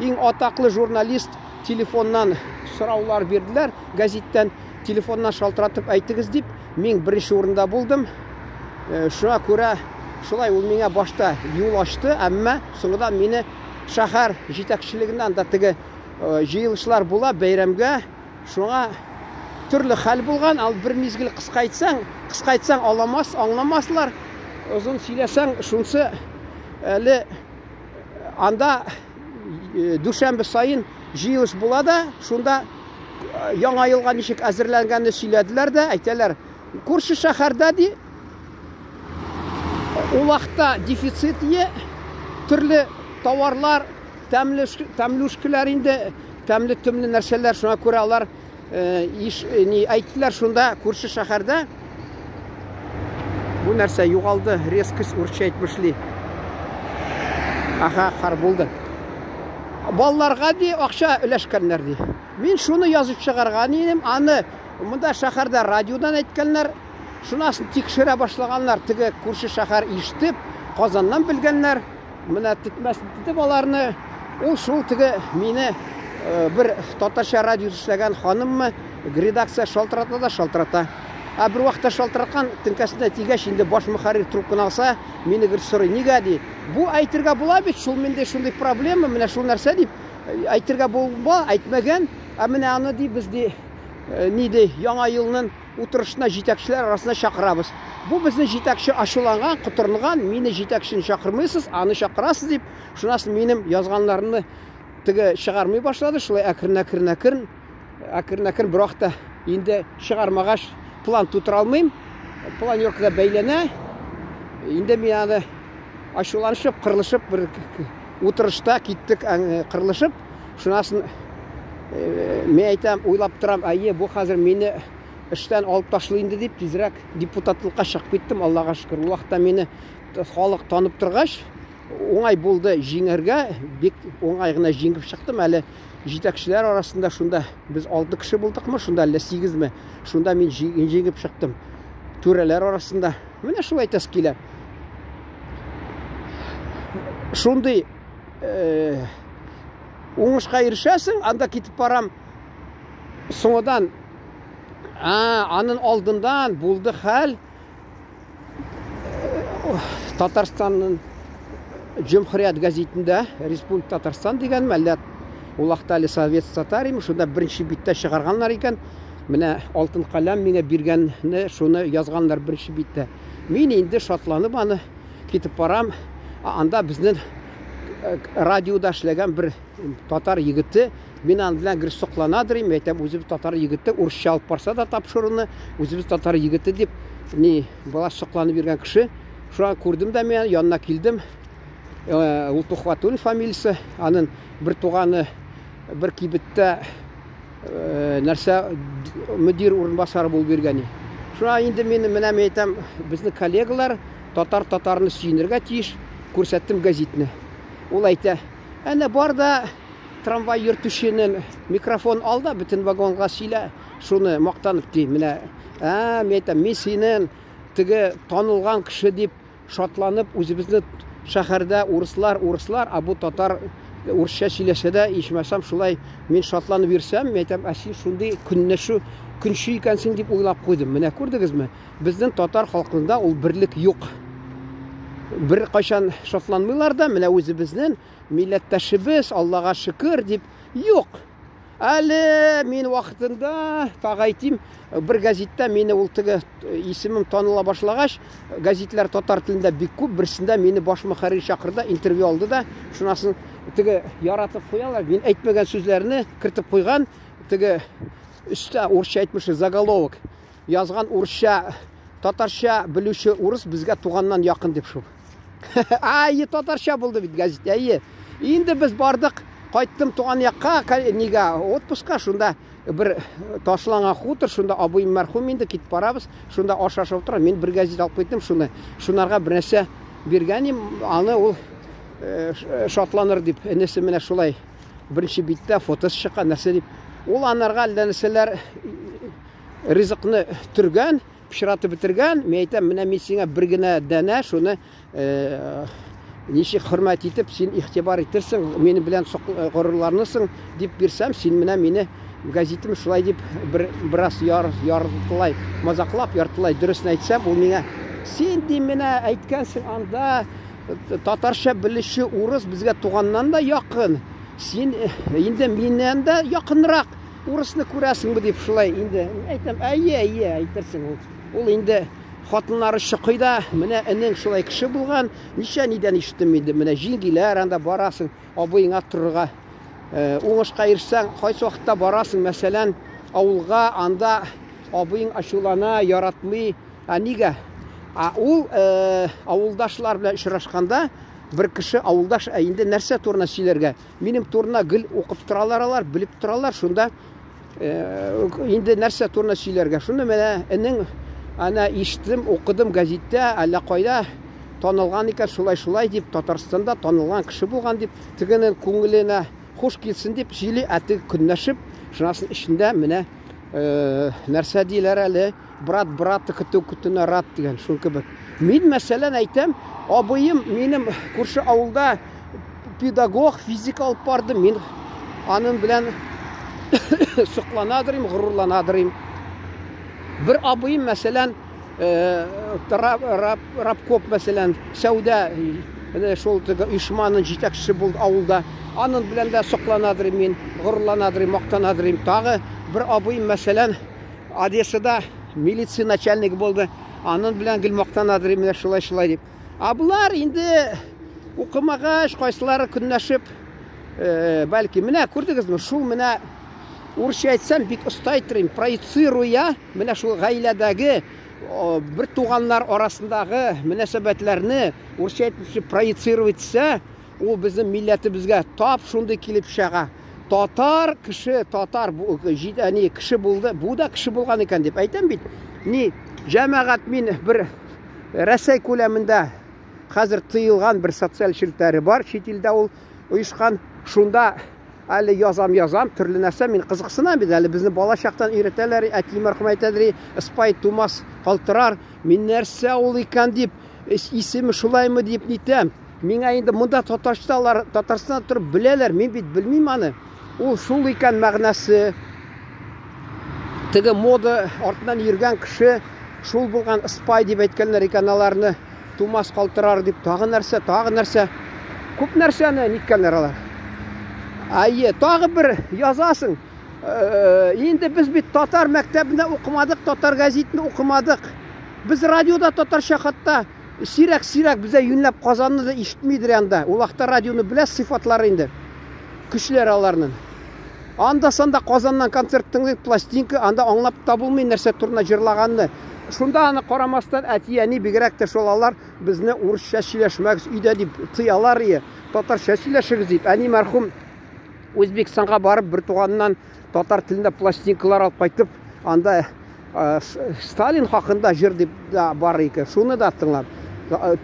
иң атаклы журналист телефоннан сораулар бирделәр, газеттән телефоннан шалтыратып әйтегез дип, мин беренче урында булдым. Шуңа күрә шулай ул миңа башта юл ачты, әмма соңыннан мине шәһәр җитәкчелегеннән анда теге җыелышлар була бәйрәмгә, шуңа төрле хәл булган, ал бер мизгел кыска әйтсәң, кыска әйтсәң аламас, аңламаслар. Озын сөйләсәң, шунсы әле анда дүшәмбе саен җыелыш була да, шунда яңа елга ничек әзерләнгәнне сөйләделәр дә, әйтәләр, күрше шәһәрдә ди, ул вакытта дефицит е, төрле товарлар, тәмлүшкеләр инде, тәмле төмле нәрсәләр, шуңа күрә алар ни әйттеләр шунда күрше шәһәрдә Бу нәрсә югалды, резкость урысча әйтмешли. Аха, кар булды. Балаларга ди акча өләшкәннәр ди. Мин шуны язып чыгарган идем, аны монда шәһәрдә радиодан әйткәннәр, шунасын тикшерә башлаганнар, теге күрше шәһәр ишетеп, Казаннан белгәннәр, менә тетмәсен тетеп аларны. Ул шул теге мине бер татарча радио эшләгән ханыммы, редакция шалтырата да шалтырата. Ә бер вакытта шалтыраткан, теңкәсенә тигәч, инде баш мөхәррир трубканы алса, мине гел сорый, нигә ди. Бу әйтергә була бит, шул миндә шундый проблема, менә шул нәрсә дип әйтергә була, әйтмәгән. Ә менә аны ди без ди, ни ди, яңа елның утырышына җитәкчеләр арасына чакырабыз. Бу безнең җитәкче ачуланган, котырынган, мине җитәкчене чакырмыйсыз, аны чакырасыз дип, шуннан соң минем язганнарымны теге чыгармый башлады, шулай әкрен-әкрен-әкрен. Әкрен-әкрен бер вакытта инде чыгармагач план тутыра алмыйм. Планеркада бәйләнә. Инде мин аны ачуланышып, кырылышып бер утырышта киттек кырылышып. Шуннан соң мин әйтәм, уйлап торам, әйе, бу хәзер мине эштән алып ташлый инде дип, тизрәк депутатлыкка чыгып киттем, Аллага шөкер. Ул вакытта мине халык танып торгач, уңай булды җиңәргә, бик уңай гына җиңеп чыктым. Әле җитәкчеләр арасында шунда без 6 кеше булдыкмы, шунда әллә 8-ме, шунда мин җиңеп чыктым. Түрәләр арасында. Менә шулай әйтәсе килә. Шундый уңышка ирешәсең, анда китеп барам. Соңыдан, анын алдындан булды хәл. Татарстанның Җөмһүрият гәзитендә Республика Татарстан дигән әллә ул вакытта әле Совет Татарим, шунда беренче биттә чыгарганнар икән. Менә алтын каләм миңа биргәнне шуны язганнар беренче биттә. Мин инде шатланып аны китеп барам. Анда безнең радиода эшләгән бер татар егете, мин аның белән гел сокланадыр идем, әйтәм, үзебез татар егете, урысча алып барса да тапшыруны, үзебез татар егете дип, ни, бала сокланып йөргән кеше. Шуңа күрдем дә мин, янына килдем. Ул Тухватуллин фамилиясе, аның бер туганы бер кибеттә нәрсә мөдир урынбасары булып йөргән. Шуңа инде мин менә мин әйтәм, безнең коллегалар татар татарны сөенергә тиеш, күрсәттем газетны. Ул әйтә, әнә бар да трамвай йөртүченең микрофон ал да бөтен вагонга сөйлә, шуны мактанып ди. Менә, мин әйтәм, мин синең теге танылган кеше дип шатланып, үзебезне шәһәрдә урыслар, урыслар, ә бу татар урысча сөйләсә дә, ичмасам шулай мин шатланып йөрсәм, мин әйтәм, ә син шундый көнләшү, көнче икәнсең дип уйлап куйдым. Менә күрдегезме? Безнең татар халкында ул берлек юк. Бер кайчан шатланмыйлар да, менә үзебезнең милләттәшебез, Аллага шөкер дип, юк. Әле мин вакытында, тагы әйтим, бер гәзиттә мине ул теге исемем таныла башлагач, гәзитләр татар телендә бик күп, берсендә мине баш мөхәррир чакырды, интервью алды да, шунасын теге яратып куялар, мин әйтмәгән сүзләрне кертеп куйган, теге өстә урысча әйтмешли заголовок язган урысча, татарча белүче урыс безгә туганнан якын дип шул. Әйе, татарча булды бит гәзит, әйе. Инде без бардык, кайттым туган якка, нигә, отпускка, шунда бер ташланган хутор, шунда абыем мәрхүм инде, китеп барабыз, шунда аш ашап утыра, мин бер гәзит алып киттем, шуны, шунарга бер нәрсә биргән идем, аны ул шатланыр дип, энесе менә шулай беренче биттә фотосы чыккан, нәрсә дип. Ул анарга әллә нәрсәләр ризыкны төргән, пычратып бетергән. Мин әйтәм, менә мин сиңа бер генә данә шуны ничек хөрмәт итеп, син игътибар итерсең, минем белән горурланырсың дип бирсәм, син менә мине газетым шулай дип бер бераз яртылай мазаклап, яртылай дөресен әйтсәм, ул миңа син ди менә әйткәнсең анда татарча белүче урыс безгә туганнан да якын. Син инде миннән дә якынрак урысны күрәсеңме дип шулай инде әйтәм, әйе, әйе, әйтерсең ул. Ул инде хатыннары чыкый да, менә энең шулай кеше булган, ничә нидән ишеттем инде, менә җиңгиләр анда барасың, абыеңа торырга. Уңышка ирешсәң, кайсы вакытта барасың, мәсәлән, авылга, анда абыең ачулана, яратмый. Ә нигә? Ә ул авылдашлар белән очрашканда, бер кеше авылдаш, ә инде нәрсә турында сөйләргә? Минем турында гел укып торалар алар, белеп торалар, шунда инде нәрсә турында сөйләргә? Шунда менә энең Әнә ишеттем, укыдым гәзиттә, әллә кайда танылган икән, шулай-шулай дип, Татарстанда танылган кеше булган дип, тегенең күңеленә хуш килсен дип сөйли, ә теге көнләшеп, шунасын эчендә менә нәрсә диләр әле, брат брата көтү көтүне рад дигән шул кебек. Мин мәсәлән әйтәм, абыем минем күрше авылда педагог, физика алып барды, мин аның белән сокланадыр им, горурланадыр им. Бер абыем мәсәлән, рабкоп мәсәлән, сәүдә шул теге оешманың җитәкчесе булды авылда. Аның белән дә сокланадыр мин, горурланадыр, мактанадыр. Тагы бер абыем мәсәлән, Одессада милиция начальнигы булды. Аның белән гел мактанадыр менә шулай-шулай дип. Ә болар инде укымагач, кайсылары көнләшеп, бәлки менә күрдегезме, шул менә урысча әйтсәм, бик оста әйтер, проецируя менә шул гаиләдәге бер туганнар арасындагы мөнәсәбәтләрне урысча әйтмешли проецировать итсә, ул безнең милләтебезгә тап шундый килеп чыга. Татар кеше, татар ни кеше булды, бу да кеше булган икән дип әйтәм бит. Ни, җәмәгать, мин бер Рәсәй күләмендә хәзер тыелган бер социаль челтәре бар, чит илдә ул оешкан. Шунда әле язам, язам, төрле нәрсә, мин кызыксынам бит, әле безне бала чактан өйрәтәләр, әти мәрхүм әйтәдер, ыспай тумас калтырар, мин нәрсә ул икән дип, исеме шулаймы дип нитәм. Миңа инде монда татарчалар, Татарстанда торып беләләр, мин бит белмим аны. Ул шул икән мәгънәсе. Теге мода артыннан йөргән кеше шул булган ыспай дип әйткәннәр икән аларны. Тумас калтырар дип тагы нәрсә, тагы нәрсә. Күп нәрсәне ниткәннәр алар. Әйе, тагы бер язасың. Инде без бит татар мәктәбендә укымадык, татар гәзитен укымадык. Без радиода татарча хатта сирәк-сирәк бездә юньләп Казанны да ишетмидер анда. Ул вакытта радионы беләс сыйфатлары инде. Көчләре аларның. Анда санда Казаннан концерт тыңлыйк, пластинка, анда аңлап та булмый нәрсә турында җырлаганны. Шунда аны карамастан әти-әни бигрәк тә шул алар безне урысча сөйләшмәгез өйдә дип тыялар ие, татарча сөйләшегез дип. Әни мәрхүм Үзбекстанга барып бер туганнан татар телендә пластинкалар алып кайтып, анда Сталин хакында җыр дип дә бар икән. Шуны да тыңлап,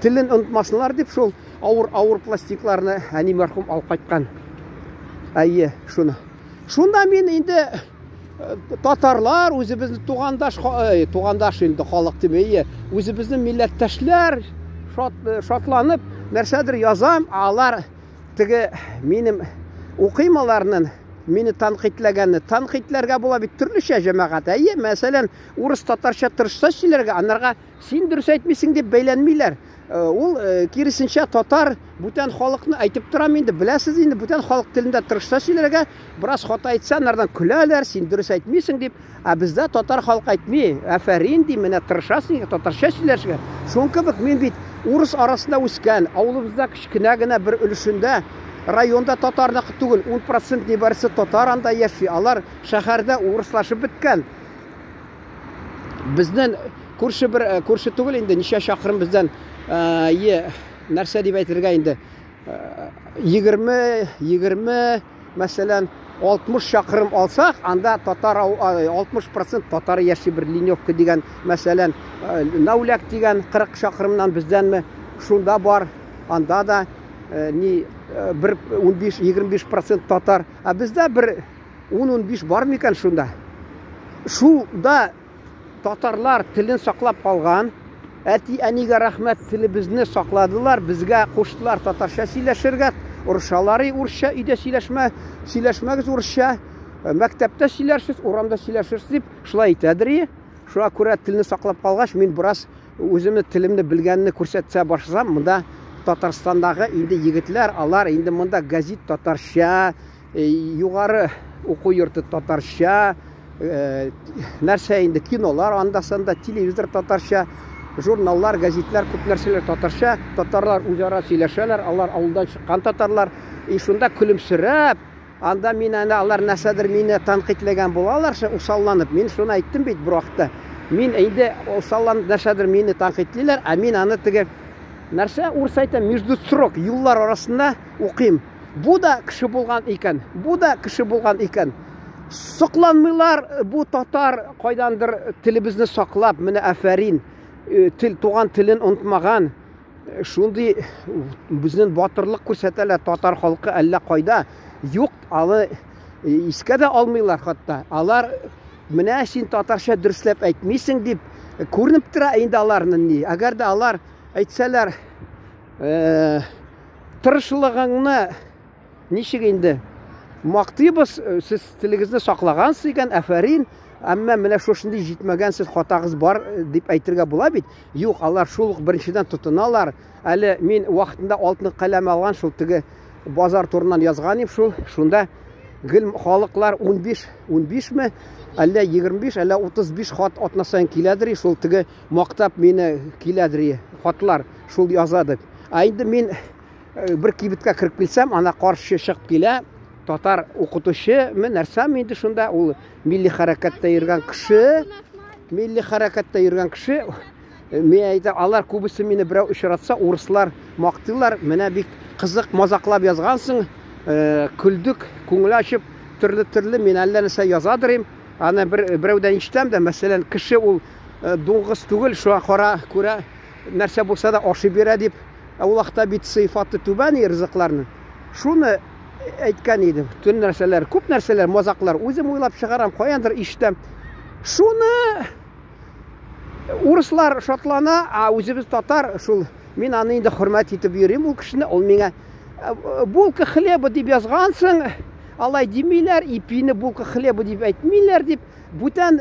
телен онытмасыннар дип шул авыр-авыр пластинкаларны әни мәрхүм алып кайткан. Әйе, шуны. Шунда мин инде татарлар, үзебезнең тугандаш, тугандаш инде халык дип, әйе, үзебезнең милләттәшләр шатланып нәрсәдер язам, алар теге минем укыйм аларның мине тәнкыйтьләгәнне. Тәнкыйтьләргә була бит төрлечә, җәмәгать. Әйе, мәсәлән, урыс татарча тырышса сөйләргә, анарга син дөрес әйтмисең дип бәйләнмиләр. Ул киресенчә татар бүтән халыкны әйтеп торам инде, беләсез инде, бүтән халык телендә тырышса сөйләргә, бераз хата әйтсә, анардан көләләр, син дөрес әйтмисең дип. Ә бездә татар халкы әйтми, афәрин ди, менә тырышасың татарча сөйләшергә. Шуның кебек мин бит урыс арасында үскән, авылыбызда кечкенә генә бер өлешендә районда татарныкы түгел, 10% нибарысы татар анда яши, алар шәһәрдә урыслашып беткән. Безнең күрше бер күрше түгел инде, ничә чакрым бездән, е, нәрсә дип әйтергә инде, 20, 20, мәсәлән, 60 чакрым алсак, анда татар 60% татар яши бер Леневка дигән, мәсәлән, Науляк дигән 40 чакрымнан бездәнме, шунда бар, анда да ни бер 15-25% татар. Ә бездә бер 10-15 бар микән шунда? Шунда татарлар телен саклап калган. Әти-әнигә рәхмәт, телебезне сакладылар, безгә куштылар татарча сөйләшергә, орышалар урысча өйдә сөйләшмә, сөйләшмәгез урысча, мәктәптә сөйләрсез, урамда сөйләшерсез дип шулай әйтәдер. Шуңа күрә телне саклап калгач, мин бераз үземне телемне белгәнне күрсәтсә башласам, монда Татарстандагы инде егетләр, алар инде монда газет татарча, югары уку йорты татарча, нәрсә инде кинолар анда-санда, телевизор татарча, журналлар, газетлар, күп нәрсәләр татарча, татарлар үзара сөйләшәләр, алар авылдан чыккан татарлар. И шунда көлемсерәп, анда мин әнә алар нәрсәдер мине тәнкыйтьләгән булалар, усалланып. Мин шуны әйттем бит бер вакытта. Мин инде усалланып нәрсәдер мине тәнкыйтьлиләр, ә мин аны теге нәрсә урыс әйтә, между строк, юллар арасында укыйм. Бу да кеше булган икән, бу да кеше булган икән. Сокланмыйлар бу татар кайдандыр телебезне саклап, менә афәрин, тел туган телен онытмаган. Шундый безнең батырлык күрсәтәләр татар халкы әллә кайда. Юк, алы искә дә алмыйлар хәтта. Алар менә син татарча дөресләп әйтмисең дип күренеп тора инде аларның ни. Әгәр дә алар әйтсәләр, тырышлыгыңны ничек инде мактыйбыз, сез телегезне саклагансыз икән, афәрин, әмма менә шушындый җитмәгән сез хатагыз бар дип әйтергә була бит. Юк, алар шул ук беренчедән тотыналар. Әле мин вакытында алтын каләм алган шул теге базар турыннан язган идем шул. Шунда гел халыклар 15, 15 ме, әллә 25, әллә 35 хат атна саен киләдер, шул теге мактап мине киләдер хатлар, шул яза дип. Ә инде мин бер кибеткә кереп килсәм, ана каршы чыгып килә татар укытучы, нәрсәме инде шунда, ул милли хәрәкәттә йөргән кеше, милли хәрәкәттә йөргән кеше. Мин әйтәм, алар күбесе мине берәү очратса, урыслар мактыйлар, менә бик кызык мазаклап язгансың, көлдек, күңел ачып, төрле-төрле мин әллә нәрсә язадыр. Аны бер берәүдән ишетәм дә, мәсәлән, кеше ул дуңгыз түгел, шуңа кара күрә нәрсә булса да ашый бирә дип. Ул вакытта бит сыйфаты түбән ризыкларның. Шуны әйткән идем. Төн нәрсәләр, күп нәрсәләр, мазаклар үзем уйлап чыгарам, каяндыр ишетәм. Шуны урыслар шатлана, а үзебез татар шул мин аны инде хөрмәт итеп йөрим ул кешене, ул миңа булка хлеба дип язгансың, алай димиләр, ипине булка хлеба дип әйтмиләр дип, бүтән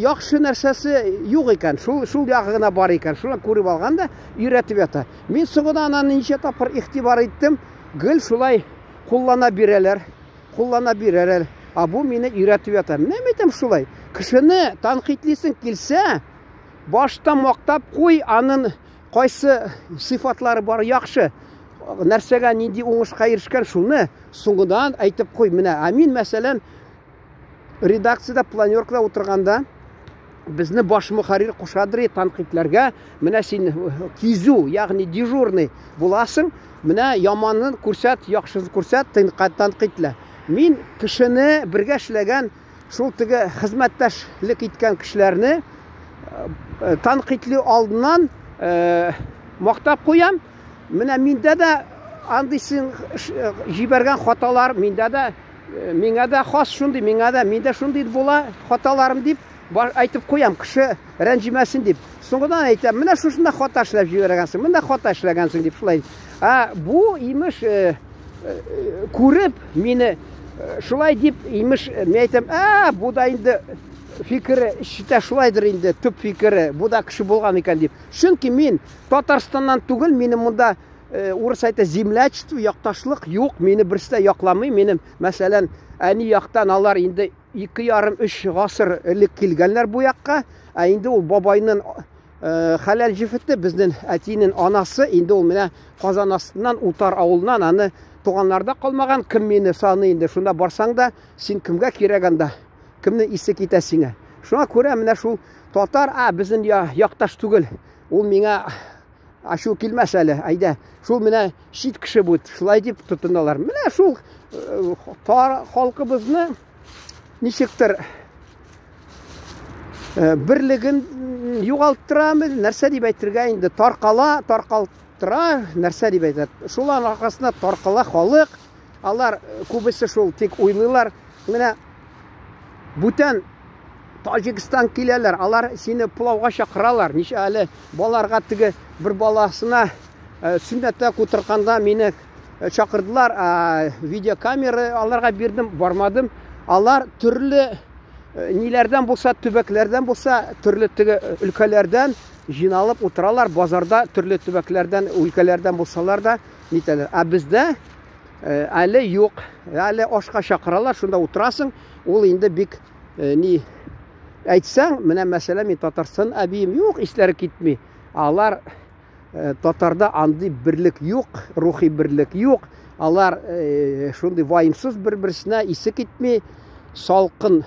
яхшы нәрсәсе юк икән, шул шул ягы гына бар икән. Шуны күреп алган да өйрәтеп ята. Мин соңыннан аны ничә тапкыр игътибар иттем, гел шулай куллана бирәләр, куллана бирәләр. А бу мине өйрәтеп ята. Менә мин әйтәм шулай. Кешене тәнкыйтьлисең килсә, башта мактап куй, аның кайсы сыйфатлары бар яхшы, нәрсәгә нинди уңышка ирешкән, шуны соңыннан әйтеп куй. Менә, ә мин, мәсәлән, редакциядә планеркада утырганда безне баш мөхәррир кушадыр тәнкыйтьләргә. Менә син кизү, ягъни дежурный буласың, менә яманын күрсәт, яхшысын күрсәт, тәнкыйтьлә. Мин кешене бергә эшләгән шул теге хезмәттәшлек иткән кешеләрне тәнкыйтьли алдыннан мактап куям. Менә миндә дә андый син җибәргән хаталар миндә дә, миңа да хас шундый, миңа да, миндә шундый була хаталарым дип әйтеп куям, кеше рәнҗемәсен дип. Соңыннан әйтәм, менә шушында хата эшләп җибәргәнсең, монда хата эшләгәнсең дип шулай. А бу имеш күреп мине шулай дип имеш, мин әйтәм, а бу да инде фикере эчтә шулайдыр инде, төп фикере, бу да кеше булган икән дип. Чөнки мин Татарстаннан түгел, минем монда урыс әйтә землячество, якташлык юк, мине берсе дә якламый. Минем, мәсәлән, әни яктан алар инде 2,5-3 гасыр элек килгәннәр бу якка. Ә инде ул бабайның хәләл җефете, безнең әтинең анасы, инде ул менә Казан астыннан, Утар авылыннан, аны туганнарда калмаган, кем мине саный инде, шунда барсаң да, син кемгә кирәк анда, кемнең исе китә сиңа. Шуңа күрә менә шул татар, а безнең якташ түгел, ул миңа ачу килмәс әле, әйдә, шул менә чит кеше бу, шулай дип тотыналар. Менә шул халкыбызны ничектер берлеген югалттырамыз, нәрсә дип әйтергә инде, таркала, таркалттыра, нәрсә дип әйтә. Шулар аркасында таркала халык, алар күбесе шул тик уйлыйлар. Менә бүтән Таҗикстан киләләр, алар сине пылауга чакыралар. Ничә әле балаларга теге бер баласына сөннәттә утыртканда мине чакырдылар, видеокамера аларга бирдем, бармадым. Алар төрле ниләрдән булса, төбәкләрдән булса, төрле теге өлкәләрдән җыйналып утыралар, базарда төрле төбәкләрдән, өлкәләрдән булсалар да нитәләр. Ә бездә әле юк, әле ашка чакыралар, шунда утырасың, ул инде бик ни әйтсәң, менә мәсәлән, мин Татарстан әбием, юк, исләре китми. Алар татарда андый берлек юк, рухи берлек юк. Алар шундый ваемсыз бер-берсенә исе китми, салкын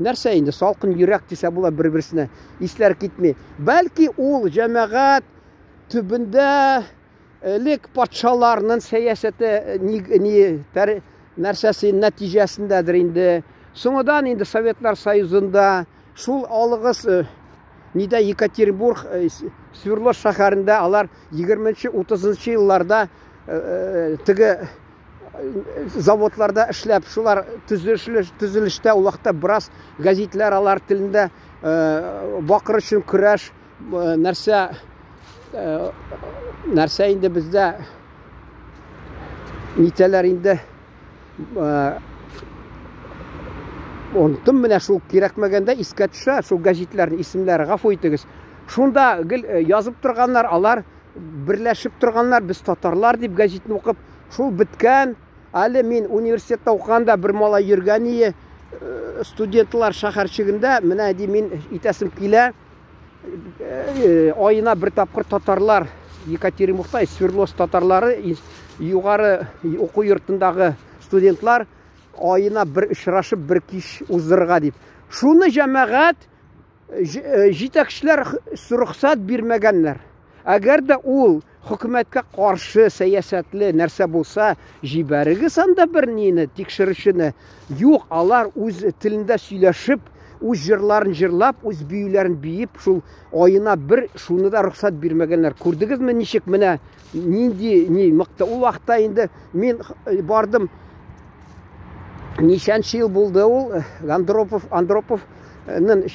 нәрсә инде, салкын йөрәк дисә була бер-берсенә, исләр китми. Бәлки ул җәмәгать төбендә элек патшаларның сәясәте ни, ни нәрсәсе нәтиҗәсендәдер инде. Соңыдан инде Советлар Союзында шул алыгыз нидә Екатеринбург, Свердловск шәһәрендә алар 20-30 елларда теге заводларда эшләп, шулар төзелештә ул вакытта бераз гәзитләр алар телендә бакыр өчен көрәш нәрсә нәрсә инде бездә нитәләр инде оныттым менә шул кирәкмәгәндә искә төшә шул гәзитләрнең исемнәре, гафу итегез. Шунда гел язып торганнар, алар берләшеп торганнар, без татарлар дип гәзитне укып, шул беткән. Әле мин университетта укыганда бер малай йөргән ие студентлар шәһәрчегендә, менә ди мин итәсем килә, аена бер тапкыр татарлар Екатеринбургта Свердловск татарлары югары уку йортындагы студентлар аена бер очрашып бер кич уздырырга дип. Шуны җәмәгать җитәкчеләр рөхсәт бирмәгәннәр. Әгәр дә ул хөкүмәткә каршы сәясәтле нәрсә булса, җибәрегез анда бер нине, тикшерүчене. Юк, алар үз телендә сөйләшеп, үз җырларын җырлап, үз биюләрен биеп, шул аена бер шуны да рөхсәт бирмәгәннәр. Күрдегезме, ничек менә нинди ни мыкты. Ул вакытта инде мин бардым. Ничәнче ел булды ул? Андропов, Андроповның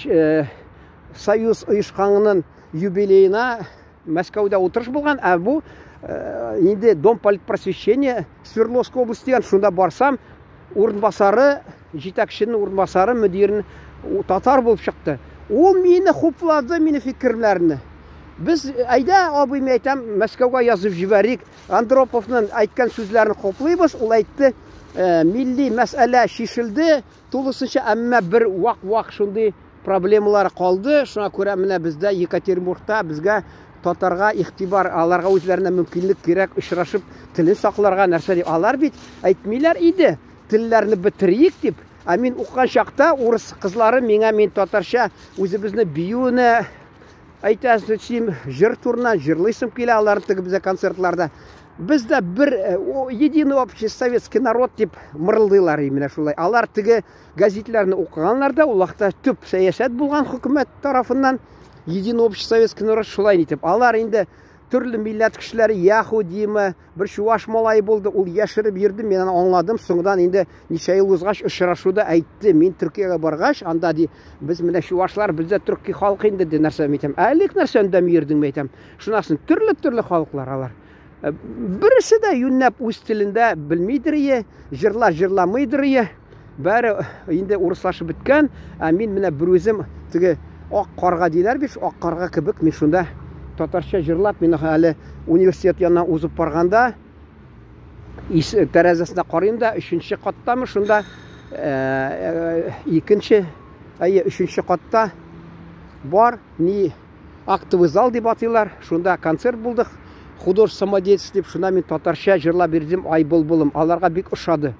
Союз оешканының юбилеена Мәскәүдә утырыш булган, ә бу инде Дом политпросвещения Свердловской области дигән, шунда барсам, урынбасары, җитәкченең урынбасары, мөдирен татар булып чыкты. Ул мине хуплады, мине фикерләрне. Без, әйдә, абый, мин әйтәм, Мәскәүгә язып җибәрик. Андроповның әйткән сүзләрен хуплыйбыз. Ул әйтте, милли мәсьәлә чишелде тулысынча, әмма бер вак-вак шундый проблемалар калды. Шуңа күрә менә бездә Екатеринбургта безгә татарга игътибар, аларга үзләренә мөмкинлек кирәк очрашып телен сакларга нәрсә дип. Алар бит әйтмиләр иде, телләрне бетерик дип. Ә мин укыган чакта урыс кызлары миңа мин татарча үзебезне биюне әйтәсем, җыр турына җырлыйсым килә алар теге бездә концертларда. Бездә бер единый общий советский народ дип мырылдыйлар менә шулай. Алар теге газетләрне укыганнар да, ул вакытта төп сәясәт булган хөкүмәт тарафыннан единый общий советский народ шулай итеп. Алар инде төрле милләт кешеләре, яһудимы, бер чуваш малае булды, ул яшереп йөрде, мин аны аңладым. Соңдан инде ничә ел узгач очрашуда әйтте, мин Төркиягә баргач, анда ди, без менә чувашлар, бездә төрки халык инде ди, нәрсә әйтәм. Ә элек нәрсә өндәми йөрдең, әйтәм. Шуннан соң төрле-төрле халыклар алар. Берсе дә юньләп үз телендә белмидер ие, җырлар җырламыйдыр ие. Бәре инде урыслашып беткән, ә мин менә бер үзем теге ак карга диләр бит, ак карга кебек мин шунда татарча җырлап, мин әле университет яныннан узып барганда тәрәзәсенә карыйм да, өченче каттамы шунда, икенче, әйе, өченче катта бар, ни актовый зал дип атыйлар, шунда концерт булды, художество самодеятельность дип, шунда мин татарча җырлап бирдем, ай былбылым, аларга бик ошады.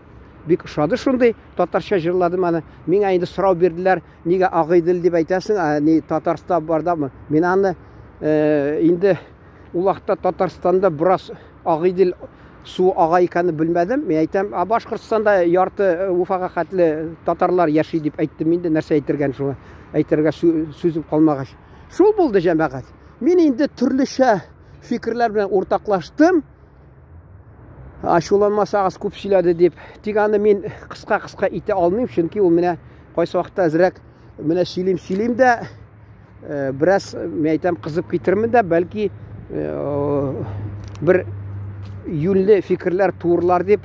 Бик ошады шундый, татарча җырладым аны. Миңа инде сорау бирделәр, нигә Агыйдел дип әйтәсең, ә ни Татарстан бардамы? Мин аны инде ул вакытта Татарстанда бераз Агыйдел су ага икәнен белмәдем. Мин әйтәм, а Башкортстанда ярты Уфага хәтле татарлар яши дип әйттем инде, нәрсә әйтергә шуңа, әйтергә сүзем калмагач. Шул булды, җәмәгать. Мин инде төрлечә фикерләр белән уртаклаштым. Ачуланмасагыз күп сөйләде дип. Тик аны мин кыска-кыска итә алмыйм, чөнки ул менә кайсы вакытта әзрәк менә сөйлим-сөйлим дә, бераз мин әйтәм, кызып китермен дә, бәлки бер юньле фикерләр туырлар дип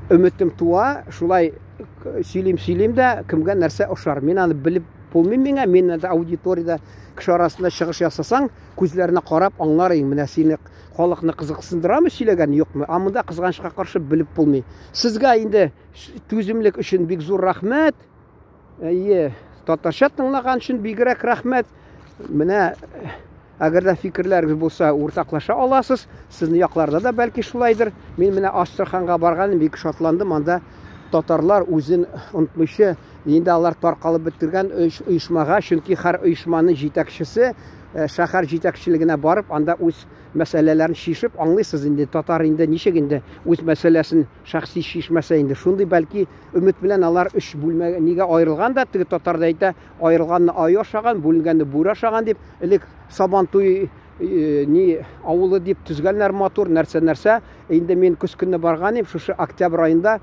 өметем туа. Шулай сөйлим-сөйлим дә, кемгә нәрсә ошар. Мин аны белеп булмыйм миңа. Мин аудиториядә кеше арасында чыгыш ясасаң, күзләренә карап аңлар идең, менә сине халыкны кызыксындырамы сөйләгән, юкмы? Ә монда кызганычка каршы белеп булмый. Сезгә инде түземлек өчен бик зур рәхмәт. Әйе, татарча тыңлаган өчен бигрәк рәхмәт. Менә әгәр дә фикерләрегез булса, уртаклаша аласыз. Сезнең якларда да бәлки шулайдыр. Мин менә Астраханга барганым бик шатландым. Анда татарлар үзен онытмыйча, инде алар таркалып бетергән оешмага, чөнки һәр оешманың җитәкчесе шәһәр җитәкчелегенә барып, анда үз мәсьәләләрен чишеп, аңлыйсыз инде, татар инде ничек инде үз мәсьәләсен шәхси чишмәсә инде. Шундый бәлки өмет белән алар өч бүлмә нигә аерылган да, теге татар да әйтә, аерылганны аю ашаган, бүленгәнне бүре ашаган дип, элек Сабантуй ни авылы дип төзгәннәр матур нәрсә-нәрсә. Инде мин көз көнне барган идем, шушы октябрь аенда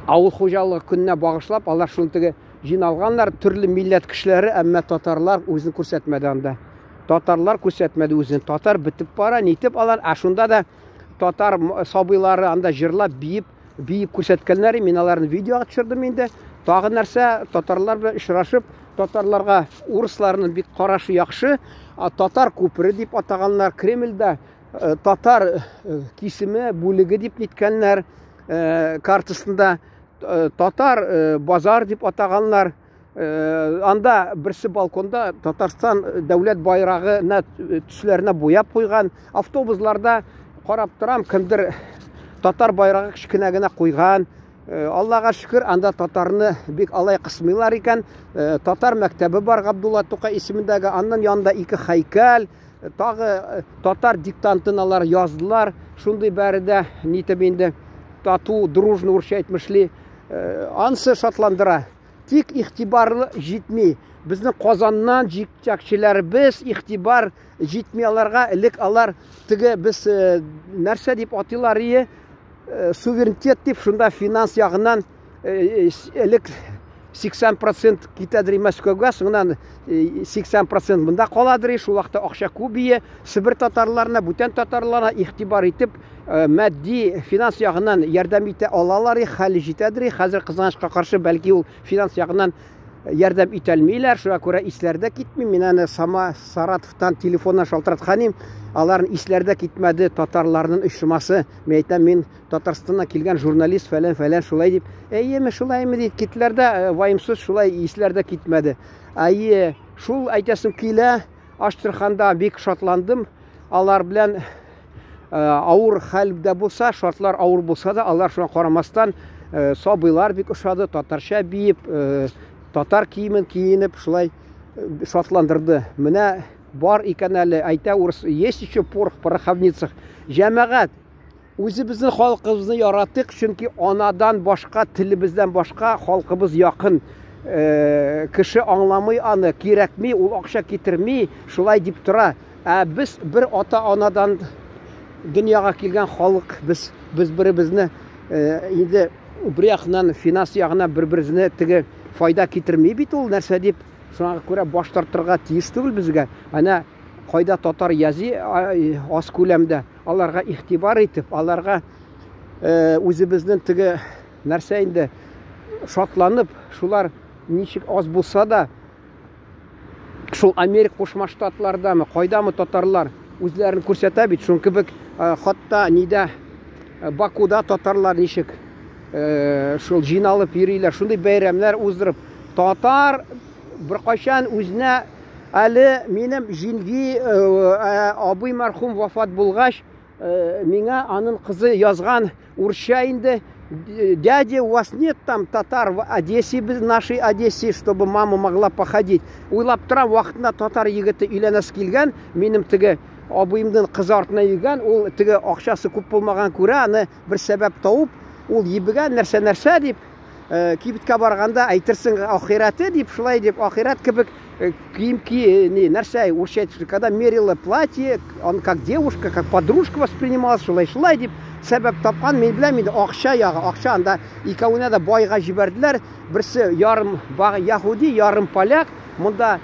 авыл хуҗалыгы көненә багышлап, алар шуны теге җыйналганнар, төрле милләт кешеләре, әмма татарлар үзен күрсәтмәде анда. Татарлар күрсәтмәде үзен. Татар бетеп бара, нитеп алар, ә шунда да татар сабыйлары анда җырлап, биеп, биеп күрсәткәннәр, мин аларны видеога төшердем инде. Тагы нәрсә, татарлар белән очрашып, татарларга урысларның бик карашы яхшы, татар күпере дип атаганнар, Кремльдә татар кисеме бүлеге дип ниткәннәр, картасында татар базар дип атаганнар. Анда берсе балконда Татарстан дәүләт байрагына төсләренә буяп куйган. Автобусларда карап торам, кемдер татар байрагы кечкенә генә куйган. Аллага шөкер, анда татарны бик алай кысмыйлар икән. Татар мәктәбе бар Габдулла Тукай исемендәге, аннан янында ике һәйкәл, тагы татар диктантын алар яздылар. Шундый бәре дә нитеп инде тату, дружно урысча әйтмешли. Ансы шатландыра. Тик игътибарлы җитми. Безнең Казаннан җитәкчеләребез игътибар җитми аларга. Элек алар теге без нәрсә дип атыйлар ие, суверенитет дип, шунда финанс ягыннан элек 80% китәдер Мәскәүгә, соңыннан 80% монда каладыр, шул вакытта акча күп ие. Себер татарларына, бүтән татарларына игътибар итеп, матди, финанс ягыннан ярдәм итә алалар, хәле җитәдер. Хәзер кызганычка каршы, бәлки ул финанс ягыннан ярдәм итәлмиләр, шуңа күрә исләре дә китми. Мин аны сама Саратовтан телефоннан шалтыраткан идем, аларның исләре дә китмәде, татарларның оешмасы. Мин әйтәм, мин Татарстаннан килгән журналист фәлән-фәлән шулай дип. Әйеме, шулаймы дип киттеләр дә, ваемсыз шулай исләре дә китмәде. Әйе, шул әйтәсем килә, Әстерханда бик шатландым. Алар белән авыр хәлдә булса, шартлар авыр булса да, алар шуңа карамастан сабыйлар бик ошады, татарча биеп, татар киемен киенеп, шулай шатландырды. Менә бар икән әле, әйтә урыс, есть еще порох в пороховницах. Җәмәгать, үзебезнең халкыбызны яратыйк, чөнки анадан башка, телебездән башка халкыбыз якын. Кеше аңламый аны, кирәкми, ул акча китерми, шулай дип тора. Ә без бер ата-анадан дөньяга килгән халык, без без беребезне инде бер ягыннан финанс ягына бер-беребезне теге файда китерми бит ул нәрсә дип, шуңа күрә баш тартырга тиеш түгел безгә. Әнә кайда татар язи аз күләмдә, аларга игътибар итеп, аларга үзебезнең теге нәрсә инде шатланып, шулар ничек аз булса да, шул Америка Кушма Штатлардамы, кайдамы татарлар үзләрен күрсәтә бит, шуның кебек хатта нидә Бакуда татарлар ничек шул җыйналып йөриләр, шундый бәйрәмнәр уздырып, татар беркайчан үзенә әле минем җиңги абый мәрхүм вафат булгач, миңа аның кызы язган урысча инде, дядя, у вас нет там татар в Одессе, в нашей Одессе, чтобы мама могла походить. Уйлап торам, вакытында татар егете өйләнәсе килгән, минем теге абыемның кызы артына йөргән, ул теге акчасы күп булмаган күрә, аны бер сәбәп табып, ул ебегән нәрсә-нәрсә дип, кибеткә барганда әйтерсең ахирәте дип, шулай дип, ахирәт кебек кием ки, не, нәрсә, урысча әйтеп, когда мерила платье, он как девушка, как подружка воспринималась, шулай, шулай дип сәбәп тапкан, мин беләм инде акча ягы, акча анда икәвенә дә байга җибәрделәр, берсе ярым яһүди, ярым поляк, монда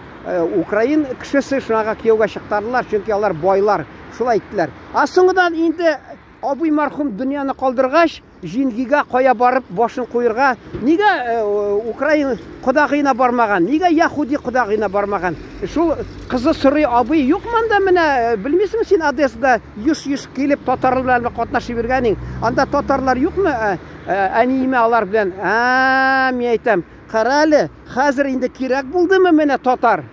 украин кешесе, шуңа кияүгә чыктырдылар, чөнки алар байлар, шулай әйттеләр. Ә соңыннан инде абый мәрхүм дөньяны калдыргач, җиңгигә кая барып башын куерга, нигә украин кодагыена бармаган, нигә яһүди кодагыена бармаган? Шул кызы сорый, абый, юк монда менә, белмисеңме син Одессада еш-еш килеп татарлар белән катнашып йөргәнең? Анда татарлар юкмы? Әниемә алар белән, ә, мин әйтәм, кара әле, хәзер инде кирәк булдымы менә татар?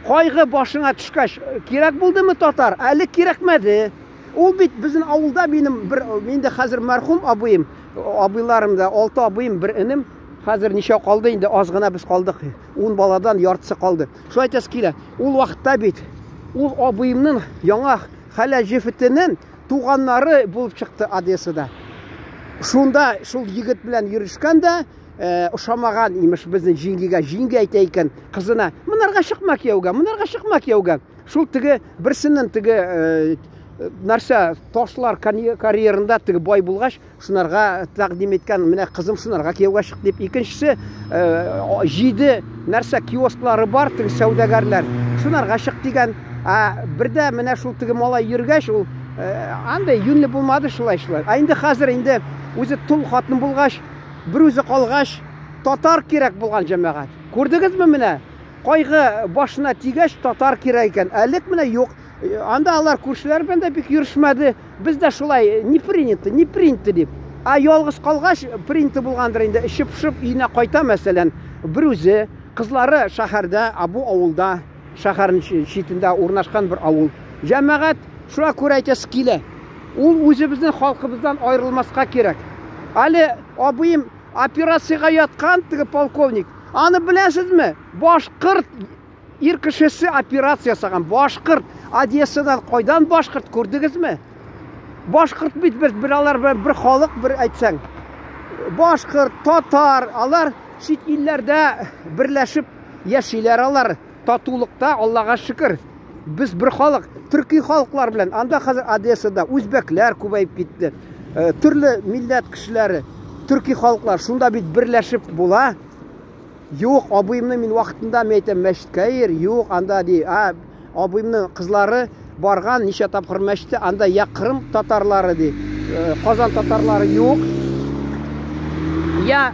Кайгы башыңа төшкәч, кирәк булдымы татар? Әле кирәкмәде. Ул бит безнең авылда минем бер, инде хәзер мәрхүм абыем, абыйларым да, 6 абыем, бер энем. Хәзер ничә калды инде, аз гына без калдык. 10 баладан яртысы калды. Шулай әйтәсе килә. Ул вакытта бит ул абыемның яңа хәләл җефетенең туганнары булып чыкты Одессада. Шунда шул егет белән йөрешкән дә, ошамаган имеш безнең җиңгигә. Җиңги әйтә икән кызына: "Монарга чыкма кияүгә, монарга чыкма кияүгә". Шул теге берсеннән теге нәрсә ташлар карьерында теге бай булгач, шунарга тәкъдим иткән, менә кызым шунарга кияүгә чык дип. Икенчесе җиде нәрсә киосклары бар, теге сәүдәгәрләр. Шунарга чык дигән. Ә бердә менә шул теге малай йөргәч, ул андай юньле булмады шулай шулай. Ә инде хәзер инде үзе тол хатын булгач, бер үзе калгач, татар кирәк булган җәмәгать. Күрдегезме менә? Кайгы башына тигәч, татар кирәк икән. Әлек менә юк. Анда алар күршеләр белән дә бик йөрешмәде. Без дә шулай не принято, не принято дип. Ә ялгыз калгач, принято булгандыр инде, эчеп пошып өенә кайта, мәсәлән, бер үзе, кызлары шәһәрдә, ә бу авылда, шәһәрнең читендә урнашкан бер авыл. Җәмәгать, шуңа күрә әйтәсе килә. Ул үзебезнең халкыбыздан аерылмаска кирәк. Әле абыем операциягә яткан теге полковник. Аны беләсезме? Башкорт ир кешесе операция ясаган. Башкорт. Одессадан кайдан башкорт күрдегезме? Башкорт бит без бер алар белән бер халык, бер әйтсәң. Башкорт, татар, алар чит илләрдә берләшеп яшиләр алар. Татулыкта, Аллага шөкер. Без бер халык, төрки халыклар белән. Анда хәзер Одессада үзбәкләр күбәеп китте. Төрле милләт кешеләре, төрки халыклар шунда бит берләшеп була. Юк, абыемны мин вакытында мин әйтәм, мәчеткә йөр, юк, анда ди, а абыемның кызлары барган ничә тапкыр мәчеткә, анда я Кырым татарлары ди, Казан татарлары юк. Я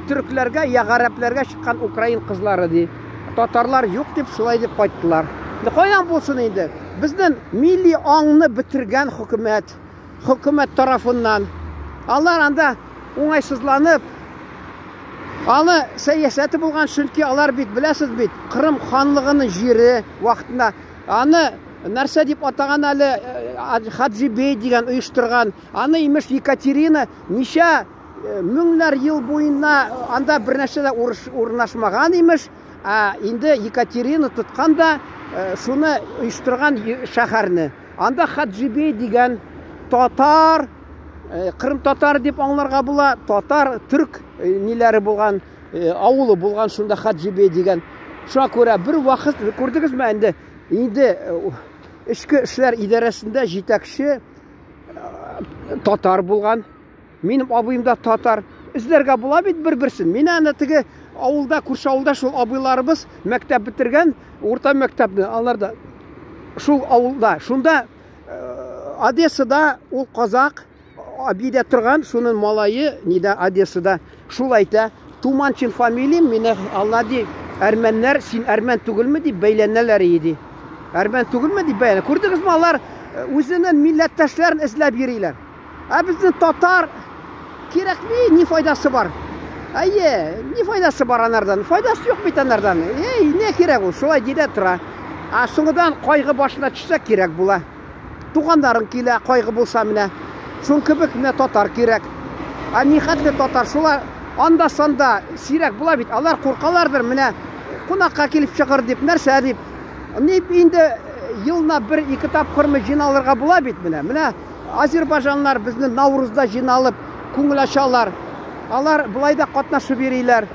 төркләргә, я гарәпләргә чыккан украин кызлары ди. Татарлар юк дип шулай дип кайттылар. Кайдан булсын инде? Безнең милли аңны бетергән хөкүмәт, хөкүмәт тарафыннан. Алар анда уңайсызланып, аны сәясәте булган, чөнки алар бит беләсез бит, Кырым ханлыгының җире вакытында аны нәрсә дип атаган әле Хаджибей дигән оештырган. Аны имеш Екатерина ничә меңнәр ел буена анда бер нәрсә дә урнашмаган имеш. Ә инде Екатерина тоткан да шуны оештырган шәһәрне. Анда Хаджибей дигән татар, Кырым татар дип аңларга була, татар, төрк ниләре булган, авылы булган шунда Хаджибей дигән. Шуңа күрә бер вакыт күрдегезме инде, инде эчке эшләр идарәсендә җитәкче татар булган. Минем абыем да татар. Эзләргә була бит бер-берсен. Мин аны теге авылда, күрше авылда шул абыйларыбыз мәктәп бетергән, урта мәктәпне, алар да шул авылда. Шунда Одессада ул казак абидә торган, шунын малае нидә Одессада шул әйтә, Туманчин фамилиям, мине Алла ди, әрмәннәр, син әрмән түгелме дип бәйләнәләр иде. Әрмән түгелме дип бәйләнә. Күрдегезме, алар үзенең милләттәшләрен эзләп йөриләр. Ә безнең татар кирәкми, ни файдасы бар? Әйе, ни файдасы бар анардан? Файдасы юк бит анардан. Эй, не кирәк ул, шулай ди дә тора. Ә соңыдан кайгы башына төшсә кирәк була. Туганнарың килә, кайгы булса менә. Шун кебек менә татар кирәк. Ә ни хәтле татар шулар анда санда сирәк була бит. Алар куркалардыр, менә кунакка килеп чыгыр дип, нәрсә дип. Ни инде елына бер-ике тапкырмы җыйналырга була бит менә. Менә Азербайҗаннар безне Наурузда җыйналып күңел ачалар. Алар былай да катнашып йөриләр.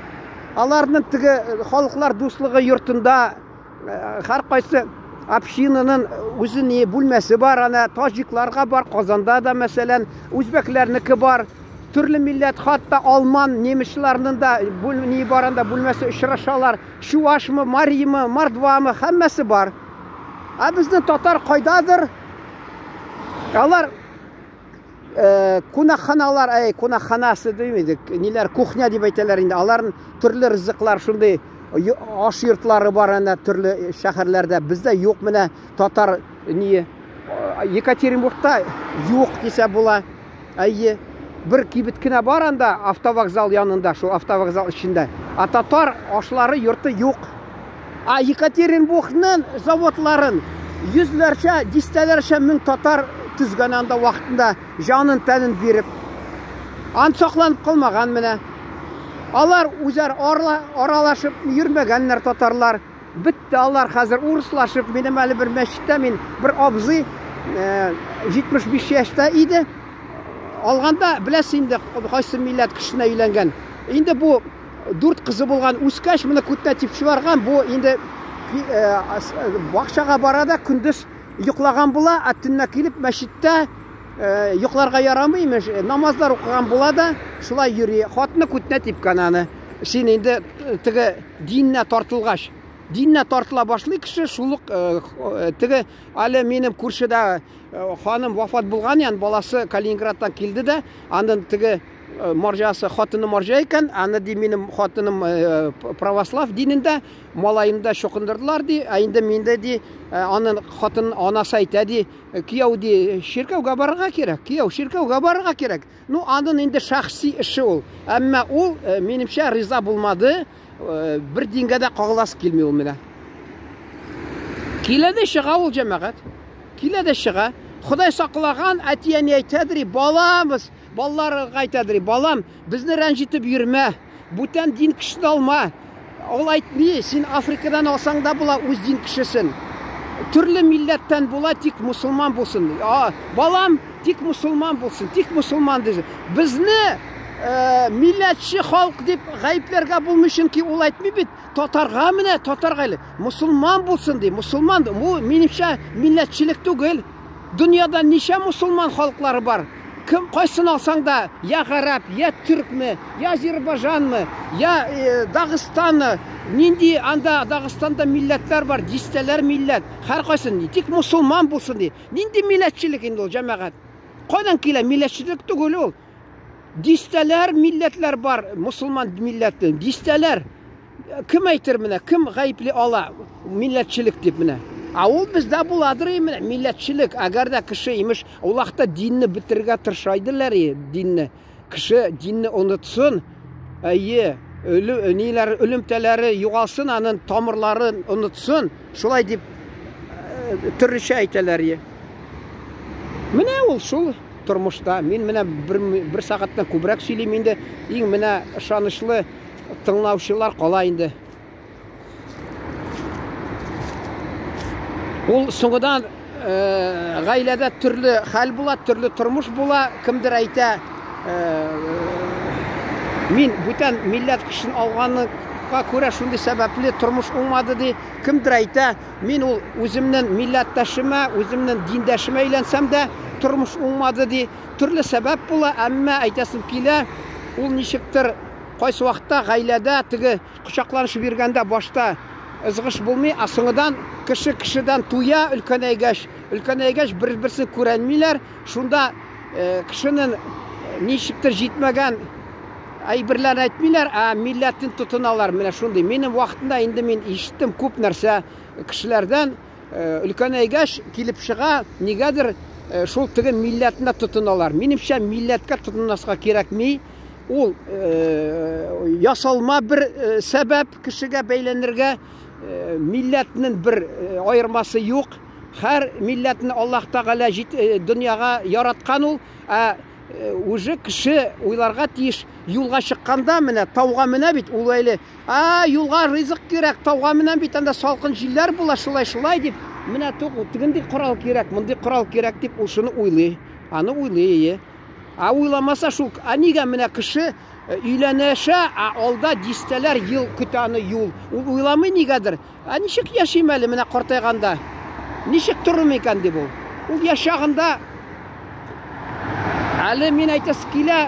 Аларның теге халыклар дуслыгы йортында һәркайсы общинаның үзе ни бүлмәсе бар, ана таҗикларга бар, Казанда да мәсәлән, үзбәкләрнеке бар. Төрле милләт, хатта алман, немецларның да ни бар анда бүлмәсе очрашалар. Чувашмы, маримы, мордвамы, һәммәсе бар. Ә безнең татар кайдадыр? Алар кунакханалар, әй, кунакханасы дим инде, ниләр, кухня дип әйтәләр инде. Аларның төрле ризыклар шундый аш йортлары бар әнә төрле шәһәрләрдә. Бездә юк менә татар ни Екатеринбургта юк дисә була. Әйе, бер кибет кенә бар анда, автовокзал янында, шул автовокзал эчендә. Ә татар ашлары йорты юк. Ә Екатеринбургның заводларын йөзләрчә, дистәләрчә мең татар төзгән анда вакытында җанын тәнен биреп. Ан сакланып калмаган менә. Алар үзәр аралашып йөрмәгәннәр татарлар. Бетте алар хәзер урыслашып. Минем әле бер мәчеттә мин бер абзый 75 яшьтә иде. Алганда беләсез инде кайсы милләт кешесенә өйләнгән. Инде бу дүрт кызы булган үскәч, моны күттә тип чыгарган. Бу инде бакчага бара да көндез йоклаган була, ә төнлә килеп мәчеттә йокларга ярамый имеш, намазлар укыган була да, шулай йөри. Хатыны күтенә типкән аны. Син инде теге диннә тартылгач, диннә тартыла башлый кеше, шул ук теге әле минем күршедә ханым вафат булган, ян баласы Калининградтан килде дә, анын теге марҗасы, хатыны марҗа икән, аны ди минем хатыным православ динендә, малаемны да чукындырдылар ди, ә инде миндә ди, анын хатын анасы әйтә ди, кияү ди, чиркәүгә барырга кирәк, кияү чиркәүгә барырга кирәк. Ну, анын инде шәхси эше ул. Әмма ул, минемчә, риза булмады, бер дингә дә кагыласы килми ул менә. Килә дә чыга ул җәмәгать. Килә дә чыга. Ходай саклаган, әти-әни әйтәдер, балабыз, балаларга әйтәдер, балам, безне рәнҗетеп йөрмә, бүтән дин кешесен алма. Ул әйтми, син Африкадан алсаң да була үз дин кешесен. Төрле милләттән була, тик мусульман булсын. Балам, тик мусульман булсын, тик мусульман дисен. Безне милләтче халык дип гаепләргә булмый, чөнки ул әйтми бит, татарга менә, татарга әле, мусульман булсын ди, мусульман. Бу минемчә милләтчелек түгел. Дөньяда ничә мусульман халыклары бар? Кем кайсын алсаң да, я гарәп, я түркме, я азербайжанмы, я Дагыстанмы, нинди анда Дагыстанда милләтләр бар, дистәләр милләт. Һәр кайсын тик мусульман булсын ди. Нинди милләтчелек инде ул, җәмәгать? Кайдан килә? Милләтчелек түгел ул. Дистәләр милләтләр бар, мусульман милләте, дистәләр. Кем әйтер менә, кем гаепли ала милләтчелек дип менә? Ә ул бездә буладыр менә милләтчелек. Әгәр дә кеше имеш, Аллаһта динне бетерергә тырышайдылар, динне. Кеше динне онытсын, әйе, ниләр, үлемтәләре югалсын, аның тамырларын онытсын, шулай дип төрлечә әйтәләр. Менә ул шул тормышта. Мин менә бер сәгатьтән күбрәк сөйлим инде. Иң менә ышанычлы тыңлаучылар кала инде. Ул соңыдан гаиләдә төрле хәл була, төрле тормыш була. Кемдер әйтә, мин бүтән милләт кешесен алганга күрә шундый сәбәпле тормыш уңмады ди. Кемдер әйтә, мин ул үземнең милләттәшемә, үземнең диндәшемә әйләнсәм дә тормыш уңмады ди. Төрле сәбәп була, әмма әйтәсем килә, ул ничектер кайсы вакытта гаиләдә теге кочакланышып йөргәндә башта ызгыш булмый, ә соңыдан кеше кешедән туя, өлкәнәйгәч, өлкәнәйгәч бер-берсен күрәлмиләр. Шунда кешенең ничектер җитмәгән әйберләрен әйтмиләр, ә милләтен тотыналар. Менә шундый. Минем вакытында инде мин ишеттем күп нәрсә кешеләрдән, өлкәнәйгәч килеп чыга, нигәдер шул теге милләтенә тотыналар. Минемчә, милләткә тотынмаска кирәкми. Ул ясалма бер сәбәп кешегә бәйләнергә, милләтнең бер аермасы юк. Һәр милләтне Аллаһ Тәгалә дөньяга яраткан ул, ә уже кеше уйларга тиеш. Юлга чыкканда менә тауга менә бит, ул әле, а, юлга ризык кирәк, тауга менәм бит, анда салкын җилләр була, шулай-шулай дип, менә тегендәй корал кирәк, мондый корал кирәк дип ул шуны уйлый. Аны уйлый. Ә уйламаса шул, ә нигә менә кеше өйләнәшә, ә алда дистәләр ел көтә аны юл. Ул уйламый нигәдер. Ә ничек яшим әле менә картайганда? Ничек торырмын икән дип ул. Ул яшагында әле мин әйтәсе килә,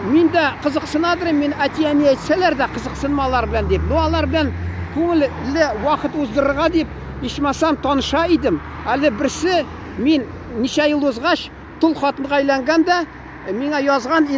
мин дә кызыксынадыр, мин әти-әни әйтсәләр дә кызыксынма алар белән дип. Ну, алар белән күңелле вакыт уздырырга дип, ичмасам таныша идем. Әле берсе мин ничә ел узгач, тул хатынга әйләнгән дә, миңа язган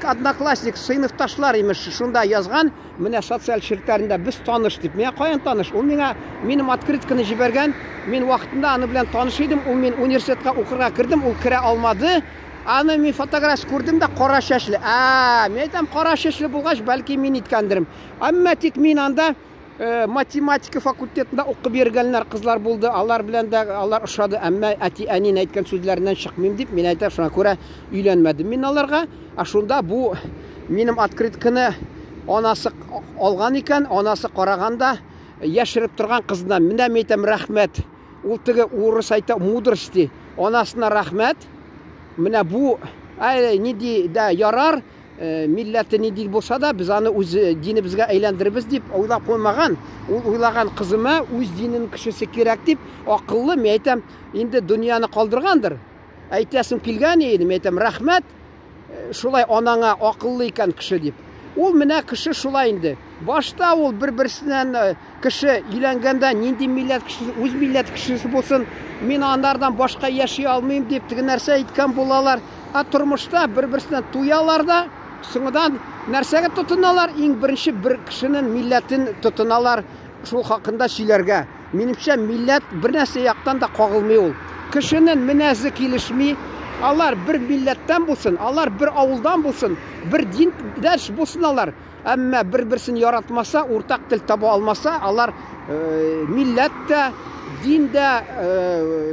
одноклассник, сыйныфташлар имеш, шунда язган, менә социаль челтәрендә без таныш дип. Миңа каян таныш? Ул миңа минем открытканы җибәргән. Мин вакытында аны белән таныш идем. Ул мин университетка укырга кердем, ул керә алмады. Аны мин фотография күрдем дә, кара чәчле. Ә, мин әйтәм, кара чәчле булгач, бәлки мин иткәндерем. Әмма тик мин анда Математика факультетында укып йөргәннәр кызлар булды. Алар белән дә алар ошады. Әмма әти-әнинең әйткән сүзләреннән чыкмыйм дип, мин әйтәм, шуңа күрә өйләнмәдем мин аларга. Ә шунда бу минем открытканы анасы алган икән, анасы караганда яшереп торган кызына менә мин әйтәм, рәхмәт. Ул теге урыс әйтә, мудрости. Анасына рәхмәт. Менә бу әй нинди дә ярар, милләте нинди булса да, без аны үз динебезгә әйләндеребез дип уйлап куймаган. Ул уйлаган кызыма үз диненең кешесе кирәк дип, акыллы, мин әйтәм, инде дөньяны калдыргандыр. Әйтәсем килгән иде, мин әйтәм, рәхмәт, шулай анаңа акыллы икән кеше дип. Ул менә кеше шулай инде. Башта ул бер-берсеннән кеше өйләнгәндә нинди милләт кешесе, үз милләт кешесе булсын, мин анардан башка яши алмыйм дип теге нәрсә әйткән булалар. Ә тормышта бер-берсеннән туялар да, соңыдан нәрсәгә тотыналар? Иң беренче бер кешенең милләтен тотыналар, шул хакында сөйләргә. Минемчә, милләт бер нәрсә яктан да кагылмый ул. Кешенең менәзе килешми, алар бер милләттән булсын, алар бер авылдан булсын, бер диндәш булсын алар. Әмма бер-берсен яратмаса, уртак тел таба алмаса, алар милләт тә, дин дә,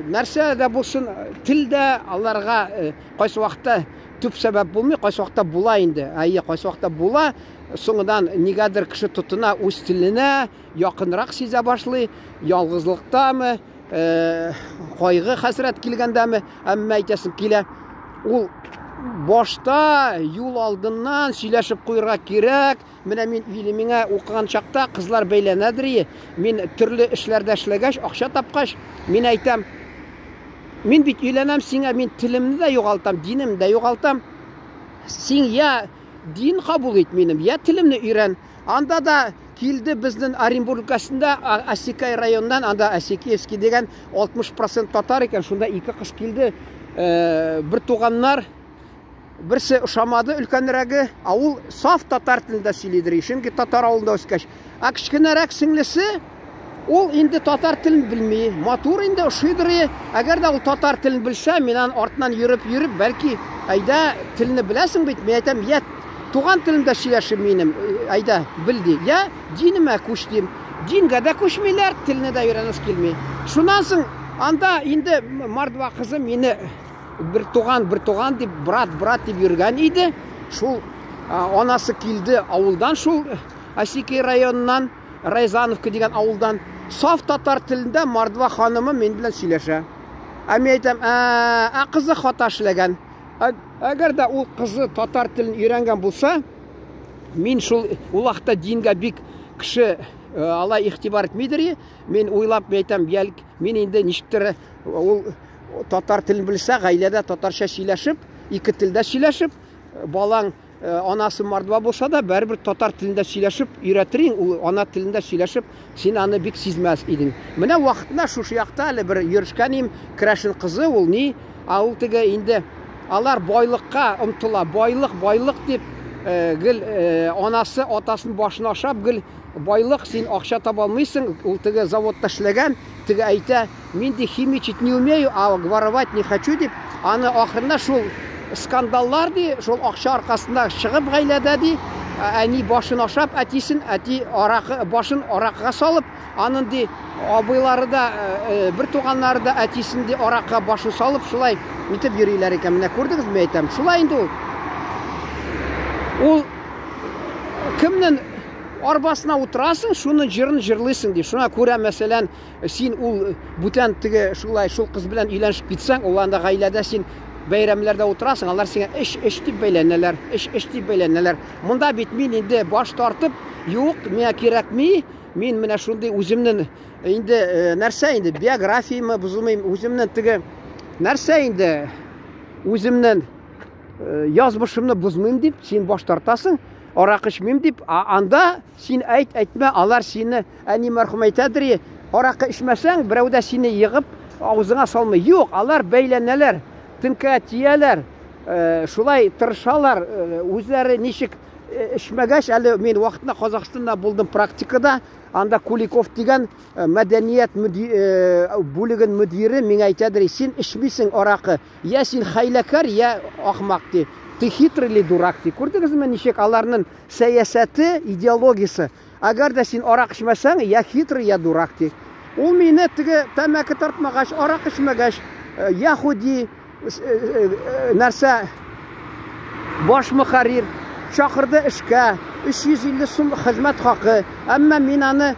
нәрсә дә булсын, тел дә аларга кайсы вакытта төп сәбәп булмый, кайсы вакытта була инде. Әйе, кайсы вакытта була. Соңыннан нигәдер кеше тотына үз теленә, якынрак сизә башлый, ялгызлыктамы, кайгы хәсрәт килгәндәме, әмма әйтәсем килә, ул башта юл алдыннан сөйләшеп куярга кирәк. Менә мин миңа укыган чакта кызлар бәйләнәдер. Мин төрле эшләрдә эшләгәч, акча тапкач, мин әйтәм, мин бит өйләнәм сиңа, мин телемне дә югалтам, динемне дә югалтам. Син я дин кабул ит минем, я телемне өйрән. Анда да килде безнең Оренбург өлкәсендә Асикай районыннан, анда Асикеевский дигән 60% татар икән, шунда ике кыз килде. Бер туганнар, берсе ошамады өлкәнрәге, ә ул саф татар телендә сөйлидер, чөнки татар авылында үскәч. Ә кечкенәрәк сеңлесе, ул инде татар телен белми, матур инде ошыйдыр. Әгәр дә ул татар телен белсә, мин аның артыннан йөреп-йөреп, бәлки, әйдә, телне беләсең бит, мин әйтәм, я туган телемдә сөйләшим минем, әйдә, бел ди. Я динемә күч дим. Дингә дә күчмиләр, телне дә өйрәнәсе килми. Шуннан соң анда инде мордва кызы мине бер туган, бер туган дип, брат, брат дип йөргән иде. Шул анасы килде авылдан, шул Асикей районыннан, Райзановка дигән авылдан. Саф татар телендә мордва ханымы мин белән сөйләшә. Ә мин әйтәм, ә кызы хата эшләгән. Әгәр дә ул кызы татар телен өйрәнгән булса, мин шул ул вакытта дингә бик кеше алай игътибар итмидер. Мин уйлап әйтәм, мин инде ничектер ул татар телен белсә, гаиләдә татарча сөйләшеп, ике телдә сөйләшеп, балаң анасы мордва булса да, бәрібір татар телендә сөйләшеп өйрәтер, ул ана телендә сөйләшеп, син аны бик сизмәс идең. Менә вакытында шушы якта әле бер йөрешкән идем, керәшен кызы ул ни, ә ул теге инде алар байлыкка омтыла, байлык, байлык дип, гел анасы атасының башын ашап, гел байлык, син акча таба алмыйсың, ул теге заводта эшләгән, теге әйтә, мин ди химичить не умею, а воровать не хочу дип, аны ахырында шул скандаллар ди, шул акча аркасында чыгып гаиләдә ди, әни башын ашап, әтисен, әти аракы, башын аракыга салып, анын ди абыйлары да, бер туганнары да әтисен ди аракыга башын салып, шулай итеп йөриләр икән. Менә күрдегезме, әйтәм. Шулай инде ул. Ул кемнең арбасына утырасың, шуның җырын җырлыйсың ди. Шуңа күрә, мәсәлән, син ул бүтән теге шулай шул кыз белән өйләнешеп китсәң, ул анда гаиләдә син бәйрәмләрдә утырасың, алар сиңа эш эш дип бәйләнәләр, эш эш дип бәйләнәләр. Монда бит мин инде баш тартып, юк, миңа кирәкми, мин менә шундый үземнең инде нәрсә инде биографияме бозылмыйм, үземнең теге нәрсә инде үземнең язмышымны бозмыйм дип, син баш тартасың, аракы эчмим дип, анда син әйт, әйтмә, алар сине, әни мәрхүм әйтәдер, аракы эчмәсәң, берәү дә сине егып авызыңа салмый. Юк, алар бәйләнәләр, теңкә тияләр, шулай тырышалар, үзләре ничек эчмәгәч, әле мин вакытында Казахстанда булдым практикада, анда Куликов дигән мәдәният бүлеген мөдире миңа әйтәдер, син эчмисең аракы, я син хәйләкәр, я ахмак ди. Ты хитрый или дурак ди. Күрдегезме ничек аларның сәясәте, идеологиясе? Әгәр дә син арак эчмәсәң, я хитрый, я дурак, ди. Ул мине теге тәмәке тартмагач, арак эчмәгәч, яһүди нәрсә баш мөхәррир чакырды эшкә, 350 сум хезмәт хакы. Әмма мин аны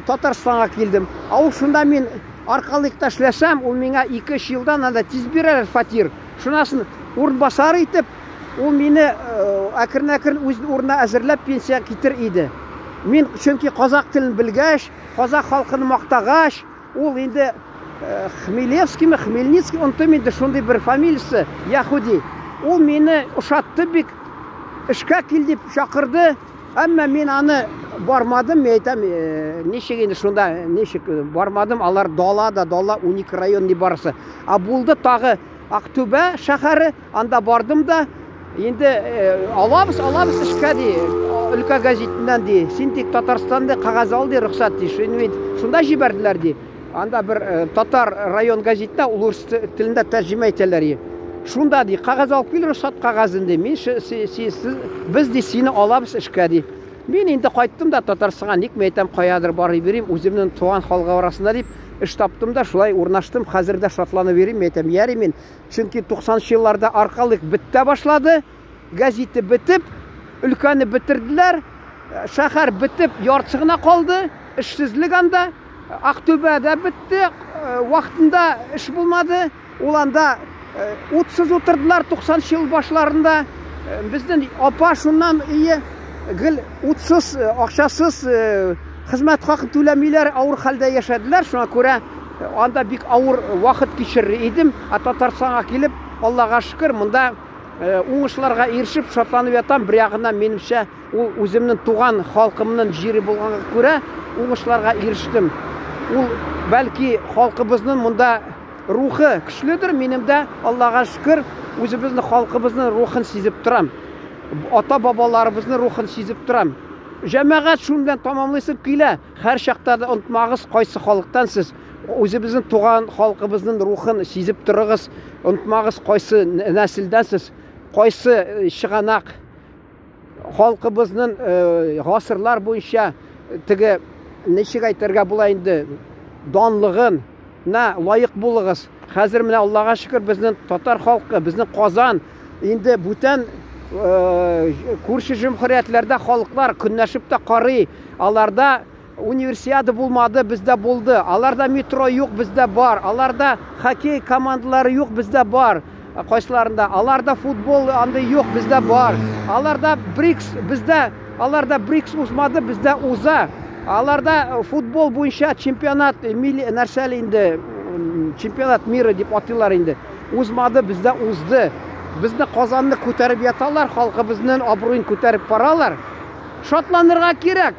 Татарстанга килдем. Ә ул шунда мин аркалыкта эшләсәм, ул миңа 2-3 елдан анда тиз бирәләр фатир. Шунасын урынбасар итеп, ул мине әкрен-әкрен үз урынына әзерләп пенсия китер иде. Мин чөнки казак телен белгәч, казак халкын мактагач, ул инде Хмелевскийме, Хмельницкий, онытым инде шундый бер фамилиясе, яһүди. Ул мине ошатты бик, эшкә кил дип чакырды. Әмма мин аны бармадым, мин әйтәм, ничек инде шунда, ничек бармадым, алар дала да дала, 12 район ни барысы. Ә булды тагы Актүбә шәһәре, анда бардым да, инде алабыз, алабыз эшкә ди, өлкә гәзитеннән ди, син тик Татарстанда кәгазь ал ди, рөхсәт ди. Шунда җибәрделәр ди. Анда бер татар район гәзитенә ул урыс телендә тәрҗемә итәләр ди. Шунда ди, кәгазь алып кил, рөхсәт кәгазен ди. Мин без ди сине алабыз эшкә ди. Мин инде кайттым да Татарстанга, ник мин әйтәм, каядыр барып йөрим, үземнең туган халкы арасында дип эш таптым да, шулай урнаштым. Хәзер дә шатланып йөрим, мин әйтәм, яри мин. Чөнки 90 елларда аркалык бетә башлады, гәзите бетеп, өлкәне бетерделәр, шәһәр бетеп, яртысы гына калды, эшсезлек анда. Актүбәдә бетте, вакытында эш булмады. Ул анда утсыз утырдылар 90 ел башларында. Безнең апа шуннан ие гел утсыз, акчасыз, хезмәт хакын түләмиләр, авыр хәлдә яшәделәр. Шуңа күрә анда бик авыр вакыт кичерер идем. Ә Татарстанга килеп, Аллага шөкер, монда уңышларга ирешеп, шатланып ятам. Бер ягыннан, минемчә, ул үземнең туган халкымның җире булганга күрә уңышларга ирештем. Ул бәлки халкыбызның монда рухы көчледер, минем дә, Аллага шөкер, үзебезнең халкыбызның рухын сизеп торам. Ата-бабаларыбызның рухын сизеп торам. Җәмәгать шуның белән тамамлыйсым килә. Һәр чакта да онытмагыз, кайсы халыктан сез. Үзебезнең туган халкыбызның рухын сизеп торыгыз. Онытмагыз, кайсы нәселдән сез, кайсы чыганак. Халкыбызның гасырлар буенча теге ничек әйтергә була инде данлыгын на лаек булыгыз. Хәзер менә Аллага шөкер, безнең татар халкы, безнең Казан инде бүтән күрше җөмһүриятләрдә халыклар көнләшеп тә карый. Аларда универсиада булмады, бездә булды. Аларда метро юк, бездә бар. Аларда хоккей командалары юк, бездә бар. Кайсыларында? Аларда футбол андый юк, бездә бар. Аларда БРИКС, бездә, аларда БРИКС узмады, бездә уза. Аларда футбол буенча чемпионат милли нәрсәле инде, чемпионат мира дип атыйлар инде. Узмады, бездә узды. Безне Казанны күтәреп яталар, халкыбызның абруен күтәреп баралар. Шатланырга кирәк.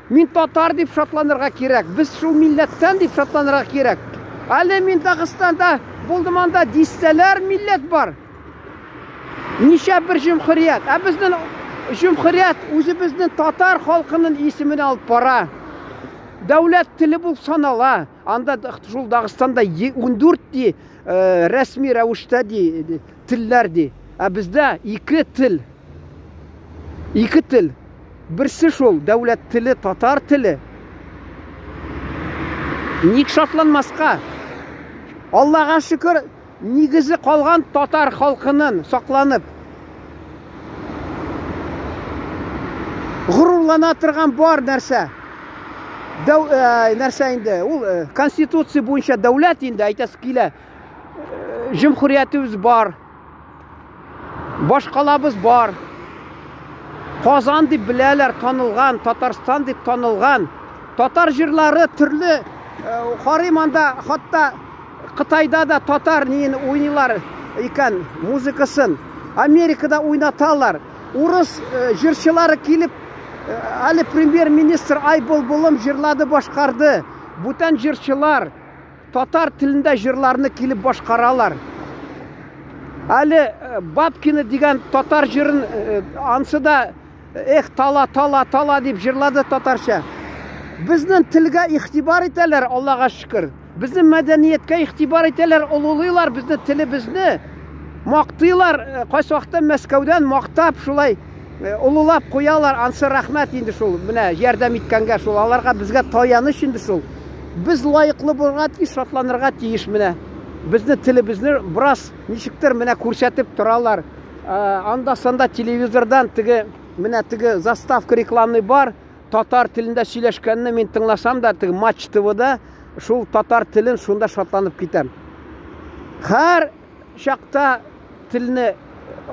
Мин татар дип шатланырга кирәк. Без шул милләттән дип шатланырга кирәк. Әле мин Дагыстанда булдым, анда дистәләр милләт бар. Ничә бер җөмһүрият. Ә безнең җөмһүрият үзебезнең татар халкының исемен алып бара. Дәүләт теле булып санала. Анда шул Дагыстанда 14 ди, рәсми рәвештә ди, телләр ди. Ә бездә ике тел. Ике тел. Берсе шул дәүләт теле, татар теле. Ник шатланмаска? Аллага шөкер, нигезе калган татар халкының сакланып. Горурлана торган бар нәрсә. Дәү, нәрсә инде? Ул конституция буенча дәүләт инде, әйтәсе килә. Җөмһүриятебез бар. Башкалабыз бар. Казан дип беләләр, танылган, Татарстан дип танылган. Татар җырлары төрле, карыйм анда, хатта Кытайда да татар неен уйныйлар икән, музыкасын. Америкада уйнаталар. Урыс җырчылары килеп, әле премьер-министр Ай былбылым җырлады, башкарды. Бүтән җырчылар татар телендә җырларны килеп башкаралар. Әле Бабкина дигән татар җырын ансы да эх тала тала тала дип җырлады татарча. Безнең телгә игътибар итәләр, Аллага шөкер. Безнең мәдәнияткә игътибар итәләр, олылыйлар безнең телебезне. Мактыйлар, кайсы вакытта Мәскәүдән мактап шулай Олылап куялар, ансы рәхмәт инде шул, менә ярдәм иткәнгә шул, аларга безгә таяныч инде шул. Без лаеклы булырга тиеш, шатланырга тиеш менә. Безне телебезне бераз ничектер менә күрсәтеп торалар. Анда-санда телевизордан теге менә теге заставка рекламный бар, татар телендә сөйләшкәнне мин тыңласам да, теге Матч ТВда шул татар телен шунда шатланып китәм. Һәр чакта телне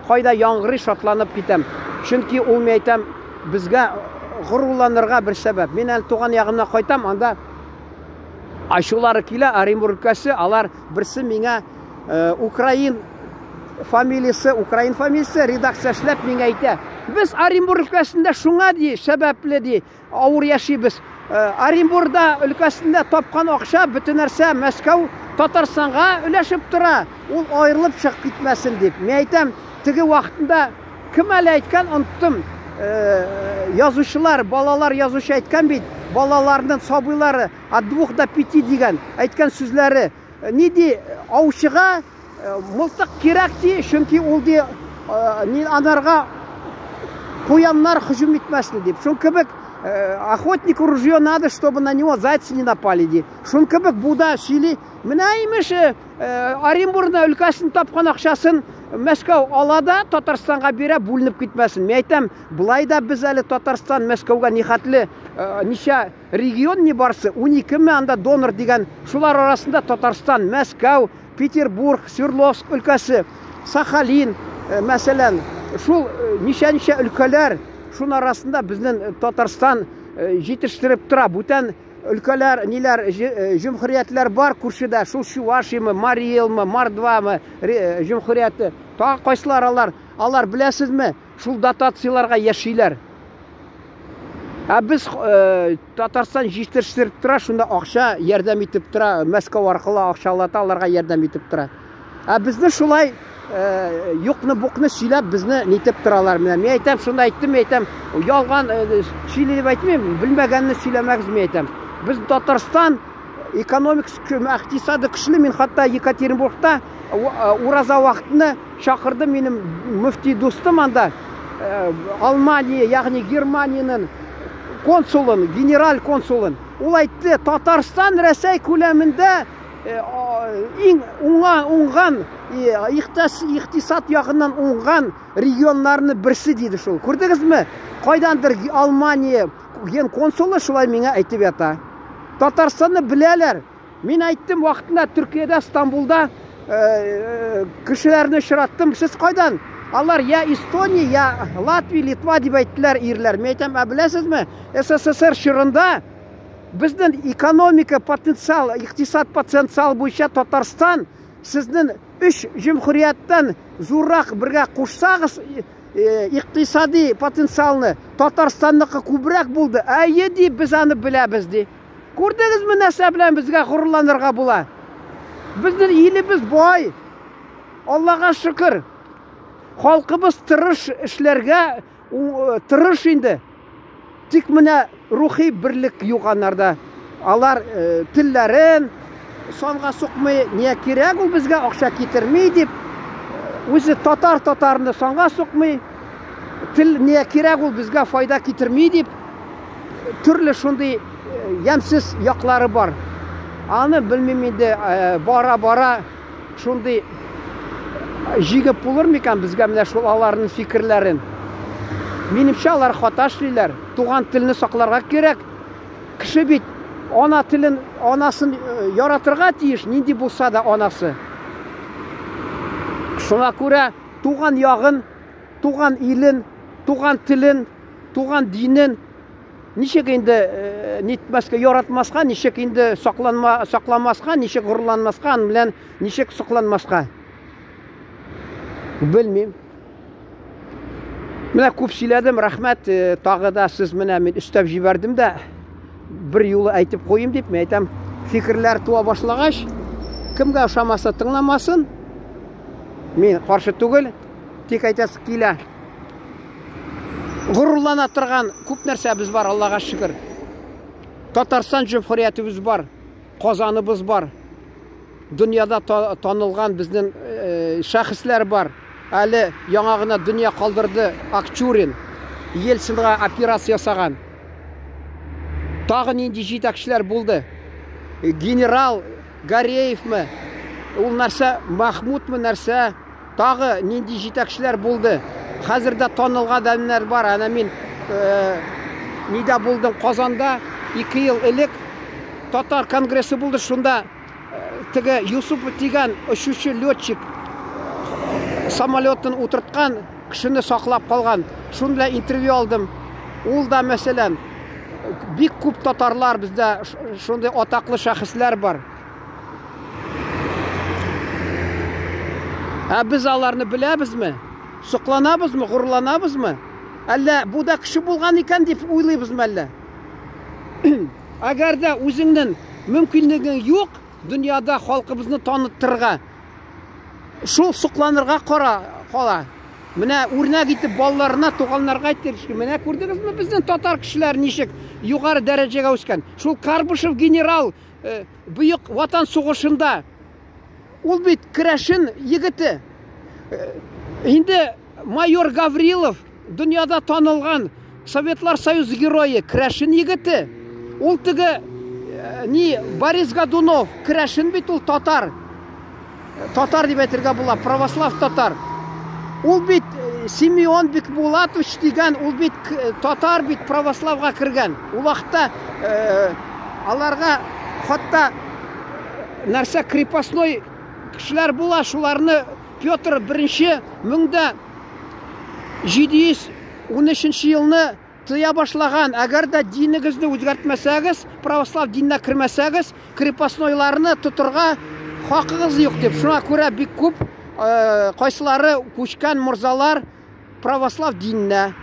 кайда яңгырый шатланып китәм. Чөнки ул мин әйтәм, безгә горурланырга бер сәбәп. Мин әле туган ягымна кайтам, анда ачулары килә, Оренбург өлкәсе, алар берсе миңа украин фамилиясе, украин фамилиясе редакция эшләп миңа әйтә. Без Оренбург өлкәсендә шуңа ди, сәбәпле ди, авыр яшибез. Оренбургда өлкәсендә тапкан акча бөтен нәрсә Мәскәү Татарстанга өләшеп тора. Ул аерылып чыгып китмәсен дип. Мин әйтәм, теге вакытында кем әле әйткән, оныттым. Язучылар, балалар язучы әйткән бит, балаларның сабыйлары от двух до пяти дигән әйткән сүзләре. Ни ди, аучыга мылтык кирәк ди, чөнки ул ди анарга куяннар һөҗүм итмәсен дип. Шул кебек охотнику ружье надо, чтобы на него зайцы не напали ди. Шул кебек бу да сөйли. Менә имеш Оренбургна өлкәсен тапкан акчасын Мәскәү ала да Татарстанга бирә, бүленеп китмәсен. Мин әйтәм, былай да без әле Татарстан Мәскәүгә нихәтле ничә регион не барсы, 12 ме анда донор дигән, шулар арасында Татарстан, Мәскәү, Петербург, Свердловск өлкәсе, Сахалин, мәсәлән, шул ничә-ничә өлкәләр, шуның арасында безнең Татарстан җитештереп тора. Бүтән өлкәләр, ниләр, җөмһүриятләр бар күршедә, шул Чувашиямы, Марий Элмы, Мордвамы җөмһүрияте, тагы кайсылар алар, алар беләсезме, шул дотацияләргә яшиләр. Ә без Татарстан җитештереп тора, шунда акча ярдәм итеп тора, Мәскәү аркылы акчалата аларга ярдәм итеп тора. Ә безне шулай юкны-букны сөйләп безне нитеп торалар. Менә мин әйтәм, шунда әйттем, мин әйтәм, ялган сөйли дип әйтмим, белмәгәнне сөйләмәгез, мин әйтәм. Без Татарстан экономик икътисады көчле, мин хәтта Екатеринбургта ураза вакытында чакырды минем мөфти дустым анда Алмания, ягъни Германиянең консулын, генераль консулын. Ул әйтте, Татарстан Рәсәй күләмендә иң уңа, уңган, икътисад ягыннан уңган регионнарны берсе диде шул. Күрдегезме? Кайдандыр Алмания генконсулы шулай миңа әйтеп ята. Татарстанны беләләр. Мин әйттем вакытында Төркиядә, Стамбулда кешеләрне очраттым. Сез кайдан? Алар я Эстония, я Латвия, Литва дип әйттеләр ирләр. Мин әйтәм, ә беләсезме, СССР чорында безнең экономика потенциал, икътисад потенциал буенча Татарстан сезнең өч җөмһүрияттән зуррак бергә кушсагыз, икътисади потенциалны Татарстанныкы күбрәк булды. Әйе, ди, без аны беләбез, ди. Күрдегезме, нәрсә белән безгә горурланырга була? Безнең илебез бай. Аллага шөкер. Халкыбыз тырыш эшләргә тырыш инде. Тик менә рухи берлек юк анарда. Алар телләрен санга сукмый, не кирәк ул безгә, акча китерми дип. Үзе татар татарны санга сукмый. Тел не кирәк ул безгә, файда китерми дип. Төрле шундый ямьсез яклары бар. Аны белмим инде, бара-бара шундый җигеп булыр микән безгә менә шул аларның фикерләрен. Минемчә, алар хата эшлиләр. Туган телне сакларга кирәк. Кеше бит ана телен, анасын яратырга тиеш, нинди булса да анасы. Шуңа күрә туган ягын, туган илен, туган телен, туган динен ничек инде нитмәскә, яратмаска, ничек инде сакланма, сакламаска, ничек горурланмаска, аның белән ничек сокланмаска? Белмим. Менә күп сөйләдем, рәхмәт. Тагы да сез менә мин өстәп җибәрдем дә, бер юлы әйтеп куйым дип, мин әйтәм, фикерләр туа башлагач, кемгә ошамаса тыңламасын. Мин каршы түгел, тик әйтәсе килә. Горурлана торган күп нәрсәбез бар, Аллага шөкер. Татарстан җөмһүриятебез бар, Казаныбыз бар. Дөньяда танылган безнең шәхесләр бар. Әле яңа гына дөнья калдырды Акчурин. Ельцинга операция ясаган. Тагы нинди җитәкчеләр булды? Генерал Гареевмы? Ул нәрсә, Махмудмы нәрсә? Тагы нинди җитәкчеләр булды? Хәзер дә танылган адәмнәр бар. Әнә мин э, нидә булдым Казанда 2 ел элек татар конгрессы булды. Шунда э, теге Юсупов дигән очучы летчик э, самолетын утырткан кешене саклап калган. Шун белән интервью алдым. Ул да, мәсәлән, бик күп татарлар бездә шундый атаклы шәхесләр бар. Ә без аларны беләбезме? Сокланабызмы, горурланабызмы? Әллә бу да кеше булган икән дип уйлыйбызмы әллә? Әгәр дә үзеңнең мөмкинлегең юк, дөньяда халкыбызны таныттырырга, шул сокланырга кара кала. Менә үрнәк итеп балаларына, туганнарга әйтер, менә күрдегезме безнең татар кешеләре ничек югары дәрәҗәгә үскән. Шул Карбышев генерал Бөек Ватан сугышында ул бит керәшен егете. Инде майор Гаврилов дөньяда танылган Советлар Союзы герое, керәшен егете. Ул теге ни Борис Годунов, керәшен бит ул татар. Татар дип әйтергә була, православ татар. Ул бит Симеон Бекбулатович дигән, ул бит татар бит православга кергән. Ул вакытта аларга хатта нәрсә крепостной кешеләр була, шуларны Петр I 1713 елны тыя башлаган. Әгәр дә динегезне үзгәртмәсәгез, православ диненә кермәсәгез, крепостнойларны тотырга хакыгыз юк дип. Шуңа күрә бик күп кайсылары күчкән морзалар православ диненә.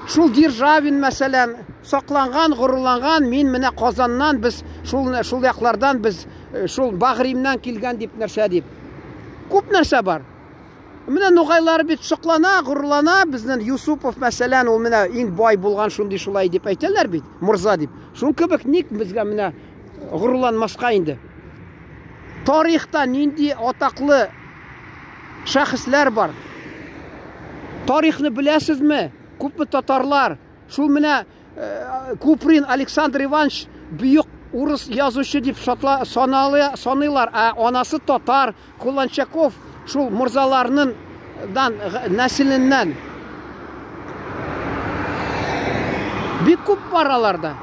Шул Державин, мәсәлән, сакланган, горурланган, мин менә Казаннан, без шул шул яклардан, без шул Багримнан килгән дип нәрсә дип. Күп нәрсә бар. Менә нугайлар бит соклана, горурлана, безнең Юсупов, мәсәлән, ул менә иң бай булган шундый шулай дип әйтәләр бит, морза дип. Шул кебек ник безгә менә горурланмаска инде? Тарихта нинди атаклы шәхесләр бар? Тарихны беләсезме? Күпме татарлар? Шул менә Куприн Александр Иванович бөек урыс язучы дип шатла, саналы, саныйлар, ә анасы татар, Куланчаков шул морзаларның дан нәселеннән. Бик күп бар аларда.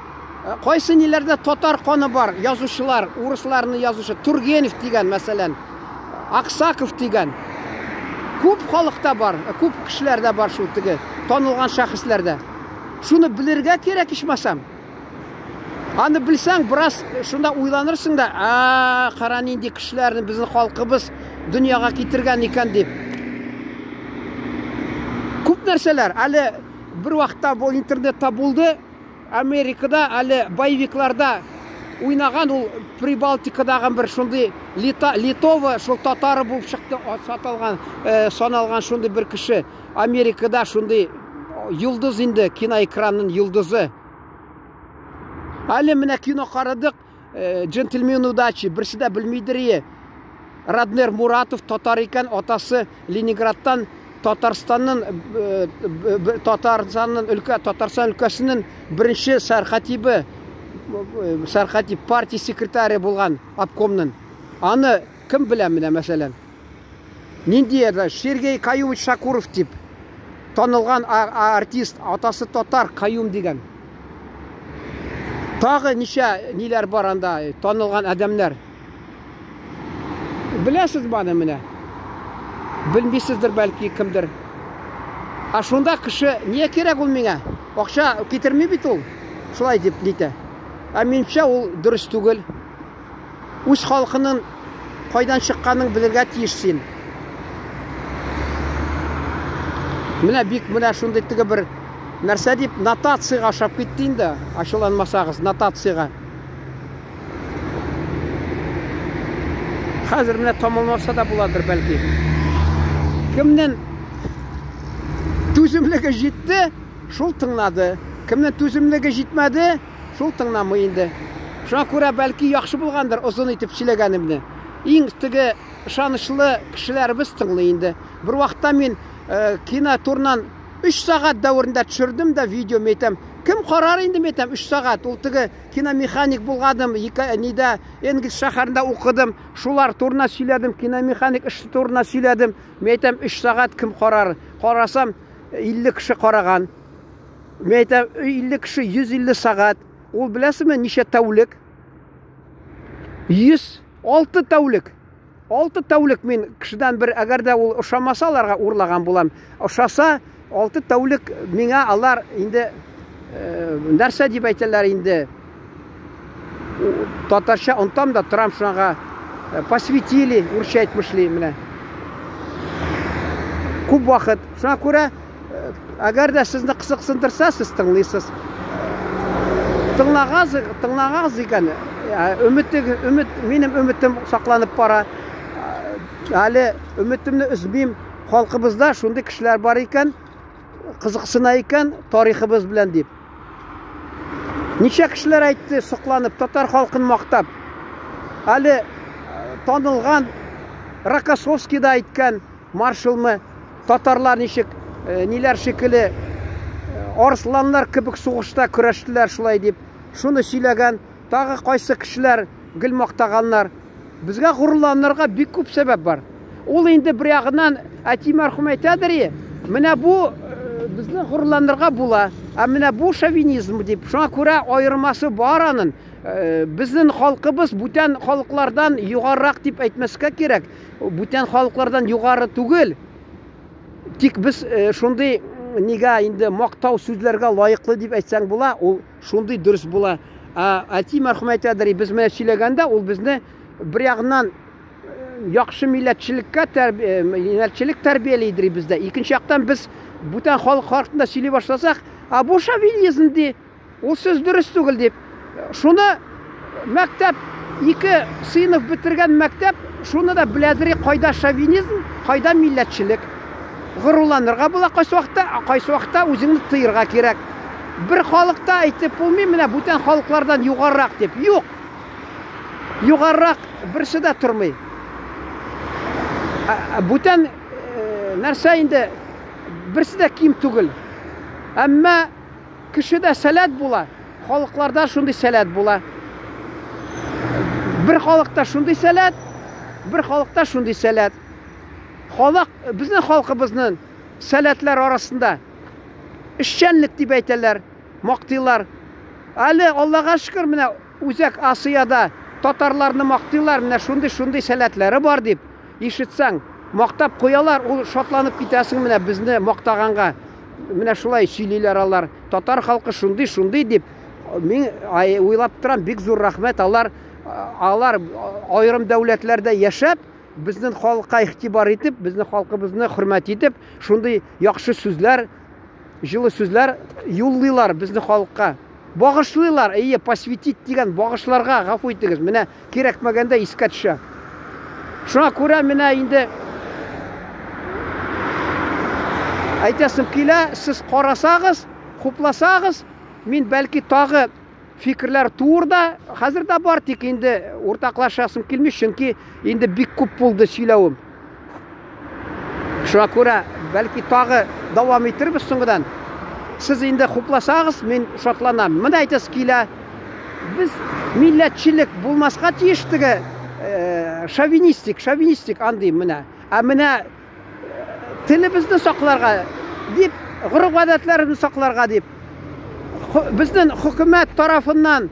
Кайсы ниләрдә татар каны бар, язучылар, урысларны язучы Тургенев дигән, мәсәлән, Аксаков дигән. Күп халыкта бар, күп кешеләрдә бар шул теге танылган шәхесләрдә. Шуны белергә кирәк ичмасам. Аны белсәң, бераз шунда уйланырсың да, а, кара нинди кешеләрне безнең халкыбыз дөньяга китергән икән дип. Күп нәрсәләр. Әле бер вакытта бу интернетта булды. Америкада әле боевикларда уйнаган ул Прибалтикадагы бер шундый Лита, Литова шул татары булып чыкты, саталган, саналган шундый бер кеше. Америкада шундый йолдыз инде, киноэкранның йолдызы. Әле менә кино карадык, Джентльмен удачи, берсе дә белмидер ие. Раднер Муратов татар икән, атасы Ленинградтан Татарстанның Татарстанның өлкә Татарстан өлкәсенең беренче сәркатибе, сәркатип партия секретаре булган обкомның. Аны кем белә менә мәсәлән? Нинди еді? Сергей Каюмович Шакуров дип танылган артист, атасы татар Каюм дигән. Тагы ничә ниләр бар анда, танылган адәмнәр. Беләсез баны менә? Белмисездер бәлки кемдер. А шунда кеше нигә кирәк ул миңа? Акча китерми бит ул. Шулай дип нитә. Ә минемчә ул дөрес түгел. Үз халкының кайдан чыкканын белергә тиеш син. Менә бик менә шундый теге бер нәрсә дип нотациягә ашап китте инде, ачуланмасагыз, нотациягә. Хәзер менә тамамласа да буладыр бәлки. Кемнең түземлеге җитте, шул тыңлады. Кемнең түземлеге җитмәде, шул тыңламый инде. Шуңа күрә бәлки яхшы булгандыр озын итеп сөйләгәнемне. Иң теге ышанычлы кешеләребез тыңлый инде. Бер вакытта мин кино турыннан 3 сәгать дәверендә төшердем дә видео, мин әйтәм, кем карар инде, мин әйтәм, 3 сәгать. Ул теге киномеханик булганым, нидә, Энгельс шәһәрендә укыдым, шулар турында сөйләдем, киномеханик эше турында сөйләдем. Мин әйтәм, 3 сәгать кем карар? Карасам, 50 кеше караган. Мин әйтәм, 50 кеше 150 сәгать. Ул беләсезме, ничә тәүлек? 106 тәүлек. 6 тәүлек мин кешедән бер, әгәр дә ул ошамаса, аларга урлаган булам. Ошаса, 6 тәүлек миңа алар инде нәрсә дип әйтәләр инде? Татарча онтам да торам шуңа посвятили, урысча әйтмешли менә. Күп вакыт. Шуңа күрә, әгәр дә сезне кызыксындырса, сез тыңлыйсыз. Тыңлагаз, тыңлагаз икән, өмете, өмет, минем өметем сакланып бара. Әле өметемне өзмим. Халкыбызда шундый кешеләр бар икән, кызыксына икән тарихыбыз белән дип. Ничә кешеләр әйтте, сокланып, татар халкын мактап. Әле танылган Рокоссовский да әйткән, маршалмы, татарлар ничек, ниләр шикелле, арысланнар кебек сугышта көрәштеләр шулай дип. Шуны сөйләгән, тагы кайсы кешеләр гел мактаганнар. Безгә горурланырга бик күп сәбәп бар. Ул инде бер ягыннан әти мәрхүм әйтәдер, менә бу безне горурланырга була, ә менә бу шовинизм дип. Шуңа күрә аермасы бар аның. Безнең халкыбыз бүтән халыклардан югарырак дип әйтмәскә кирәк. Бүтән халыклардан югары түгел. Тик без шундый нигә инде мактау сүзләргә лаеклы дип әйтсәң була, ул шундый дөрес була. Ә әти мәрхүм әйтәдер, без менә сөйләгәндә, ул безне бер ягыннан яхшы милләтчелеккә милләтчелек тәрбиялидер бездә. Икенче яктан без бүтән халык хакында сөйли башласак, а бу шовинизм ди, ул сүз дөрес түгел дип. Шуны мәктәп, ике сыйныф бетергән мәктәп, шуны да беләдер, кайда шовинизм, кайда милләтчелек. Горурланырга була кайсы вакытта, ә кайсы вакытта үзеңне тыерга кирәк. Бер халыкта әйтеп булмый, менә бүтән халыклардан югарырак дип. Юк. Югарырак берсе дә тормый. Бүтән нәрсә инде берсе дә ким түгел. Әмма кешедә сәләт була, халыкларда шундый сәләт була. Бер халыкта шундый сәләт, бер халыкта шундый сәләт. Халык, безнең халкыбызның сәләтләр арасында эшчәнлек дип әйтәләр, мактыйлар. Әле Аллага шөкер, менә Үзәк Асиядә татарларны мактыйлар, менә шундый-шундый сәләтләре бар дип ишетсәң, мактап куялар, ул шатланып китәсең менә безне мактаганга. Менә шулай сөйлиләр алар. Татар халкы шундый-шундый дип. Мин уйлап торам, бик зур рәхмәт, алар алар аерым дәүләтләрдә яшәп, безнең халыкка игътибар итеп, безнең халкыбызны хөрмәт итеп, шундый яхшы сүзләр, җылы сүзләр юллыйлар безнең халыкка. Багышлыйлар, әйе, посвятить дигән багышларга, гафу итегез, менә кирәкмәгәндә искә төшә. Шуңа күрә менә инде әйтәсем килә, сез карасагыз, хупласагыз, мин бәлки тагы фикерләр туыр да, хәзер дә бар, тик инде уртаклашасым килми, чөнки инде бик күп булды сөйләвем. Шуңа күрә, бәлки тагы дәвам итербез соңгыдан. Сез инде хупласагыз, мин шатланам. Менә әйтәсе килә, без милләтчелек булмаска тиеш теге шовинистик, шовинистик андый менә. Ә менә телебезне сакларга дип, гореф-гадәтләребезне сакларга дип, безнең хөкүмәт тарафыннан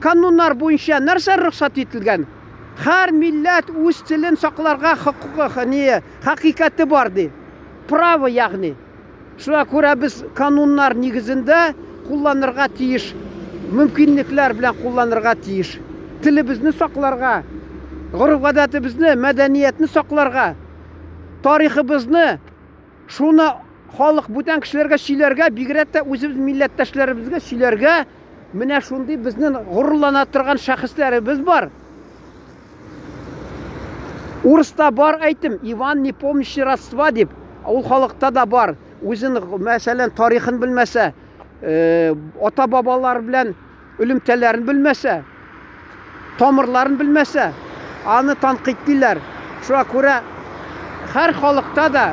кануннар буенча нәрсә рөхсәт ителгән? Һәр милләт үз телен сакларга хокукы, не, хакыйкате бар ди. Право, ягъни. Шуңа күрә без кануннар нигезендә кулланырга тиеш, мөмкинлекләр белән кулланырга тиеш. Телебезне сакларга, гореф-гадәтебезне, мәдәниятне сакларга, тарихыбызны, шуны халык бүтән кешеләргә сөйләргә, бигрәк тә үзебез милләттәшләребезгә сөйләргә. Менә шундый безнең горурлана торган шәхесләребез бар. Урыста бар әйтем, Иван не помнящий родства дип, ул халыкта да бар. Үзен, мәсәлән, тарихын белмәсә, ата-бабалар белән элемтәләрен белмәсә, тамырларын белмәсә, аны тәнкыйтьлиләр. Шуңа күрә һәр халыкта да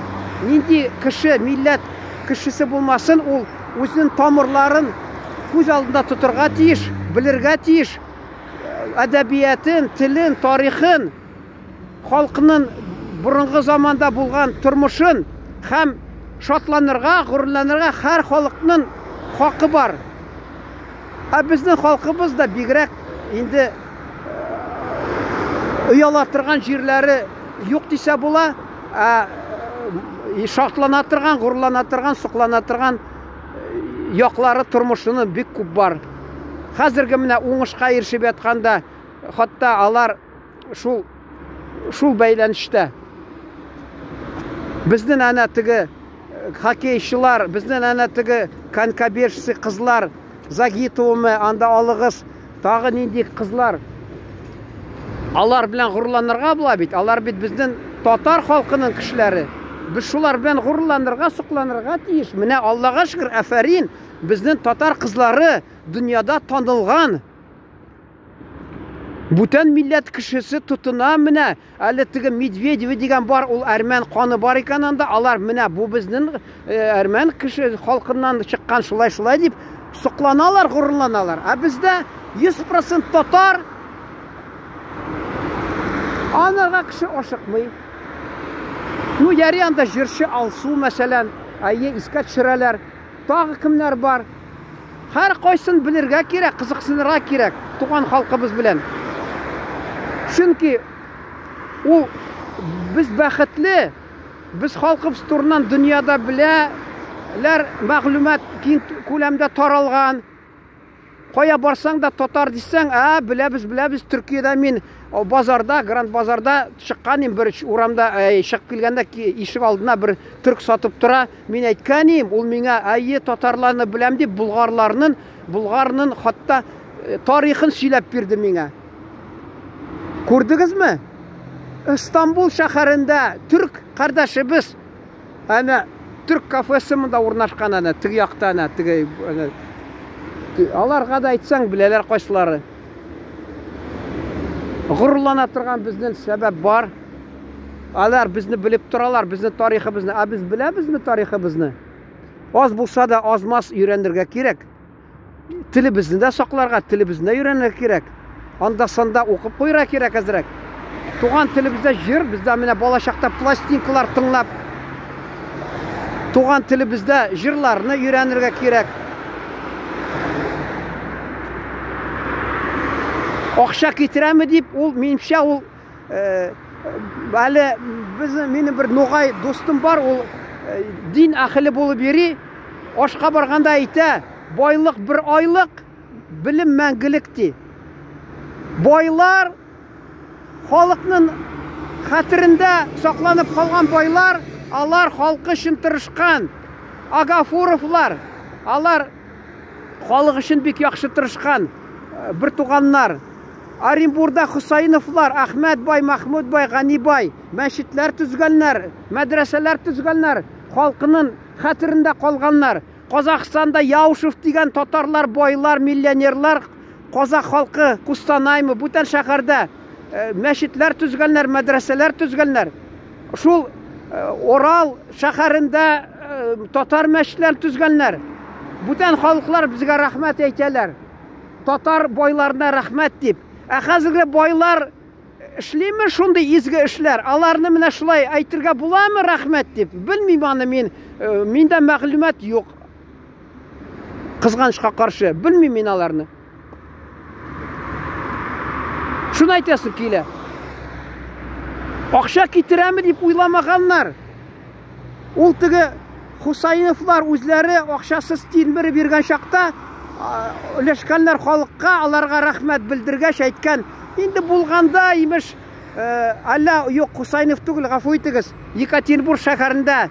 нинди кеше, милләт кешесе булмасын, ул үзенең тамырларын күз алдында тотырга тиеш, белергә тиеш. Әдәбиятын, телен, тарихын, халкының борынгы заманда булган тормышын һәм шатланырга, горурланырга һәр халыкның хакы бар. Ә безнең халкыбыз да бигрәк инде ояла торган җирләре юк дисә була, ә шатлана торган, горурлана торган, соклана торган яклары тормышының бик күп бар. Хәзерге менә уңышка ирешеп ятканда, хатта алар шул шул бәйләнештә. Безнең әнә теге хоккейчылар, безнең әнә теге конькобежцы кызлар, Загитовамы, анда алыгыз, тагы нинди кызлар. Алар белән горурланырга була бит. Алар бит безнең татар халкының кешеләре. Без шулар белән горурланырга, сокланырга тиеш. Менә Аллага шөкер, афәрин, безнең татар кызлары дөньяда танылган. Бүтән милләт кешесе тотына менә. Әле теге Медведева дигән бар, ул әрмән каны бар икән анда. Алар менә бу безнең әрмән кеше халкыннан чыккан шулай-шулай дип сокланалар, горурланалар. Ә бездә 100% татар. Анарга кеше ашыкмый. Ну, яри анда җырчы Алсу, мәсәлән, әйе, искә төшерәләр. Тагы кемнәр бар? Һәр кайсын белергә кирәк, кызыксынырга кирәк туган халкыбыз белән. Чөнки ул без бәхетле, без халкыбыз турыннан дөньяда беләләр, мәгълүмат киң күләмдә таралган. Кая барсаң да татар дисәң, ә, беләбез, беләбез, Төркиядә мин базарда, Гранд базарда чыккан идем, бер урамда чыгып килгәндә ишек алдына бер төрк сатып тора. Мин әйткән идем, ул миңа, әйе, татарларны беләм дип, булгарларның, Булгарның хатта тарихын сөйләп бирде миңа. Күрдегезме? Истанбул шәһәрендә төрк кардәшебез Әнә төрк кафесы монда урнашкан әнә теге якта әнә теге әнә. Аларга да әйтсәң беләләр кайсылары. Горурлана торган безнең сәбәп бар. Алар безне белеп торалар, безнең тарихыбызны. Ә без беләбезме тарихыбызны? Аз булса да аз-маз өйрәнергә кирәк. Телебезне дә сакларга, телебезне дә өйрәнергә кирәк. Анда-санда укып куярга кирәк әзрәк. Туган телебездә җыр, бездә менә балачакта пластинкалар тыңлап, туган телебездә җырларны өйрәнергә кирәк. Акча китерәме дип, ул минемчә ул әле безнең минем бер нугай дустым бар, ул дин әһеле булып йөри. Ашка барганда әйтә, байлык бер айлык, белем мәңгелек ди. Байлар халыкның хәтерендә сакланып калган байлар, алар халкы өчен тырышкан. Агафуровлар, алар халык өчен бик яхшы тырышкан бер туганнар. Оренбурда Хусаиновлар, Әхмәт бай, Махмуд бай, Гани бай мәчетләр төзгәннәр, мәдрәсәләр төзгәннәр, халкының хәтерендә калганнар. Казахстанда Яушев дигән татарлар, байлар, миллионерлар, казах халкы Кустанаймы, бүтән шәһәрдә мәчетләр төзгәннәр, мәдрәсәләр төзгәннәр. Шул Орал шәһәрендә татар мәчетләр төзгәннәр. Бүтән халыклар безгә рәхмәт әйтәләр. Татар байларына рәхмәт дип. Ә хәзерге байлар эшлиме шундый изге эшләр? Аларны менә шулай әйтергә буламы рәхмәт дип? Белмим аны мин. Миндә мәгълүмат юк. Кызганычка каршы, белмим мин аларны. Шуны әйтәсем килә. Акча китерәме дип уйламаганнар. Ул теге Хусаиновлар үзләре акчасыз тилмереп йөргән чакта өләшкәннәр халыкка, аларга рәхмәт белдергәч әйткән, инде булганда, имеш, әллә юк, Хусаинов түгел, гафу итегез, Екатеринбург шәһәрендә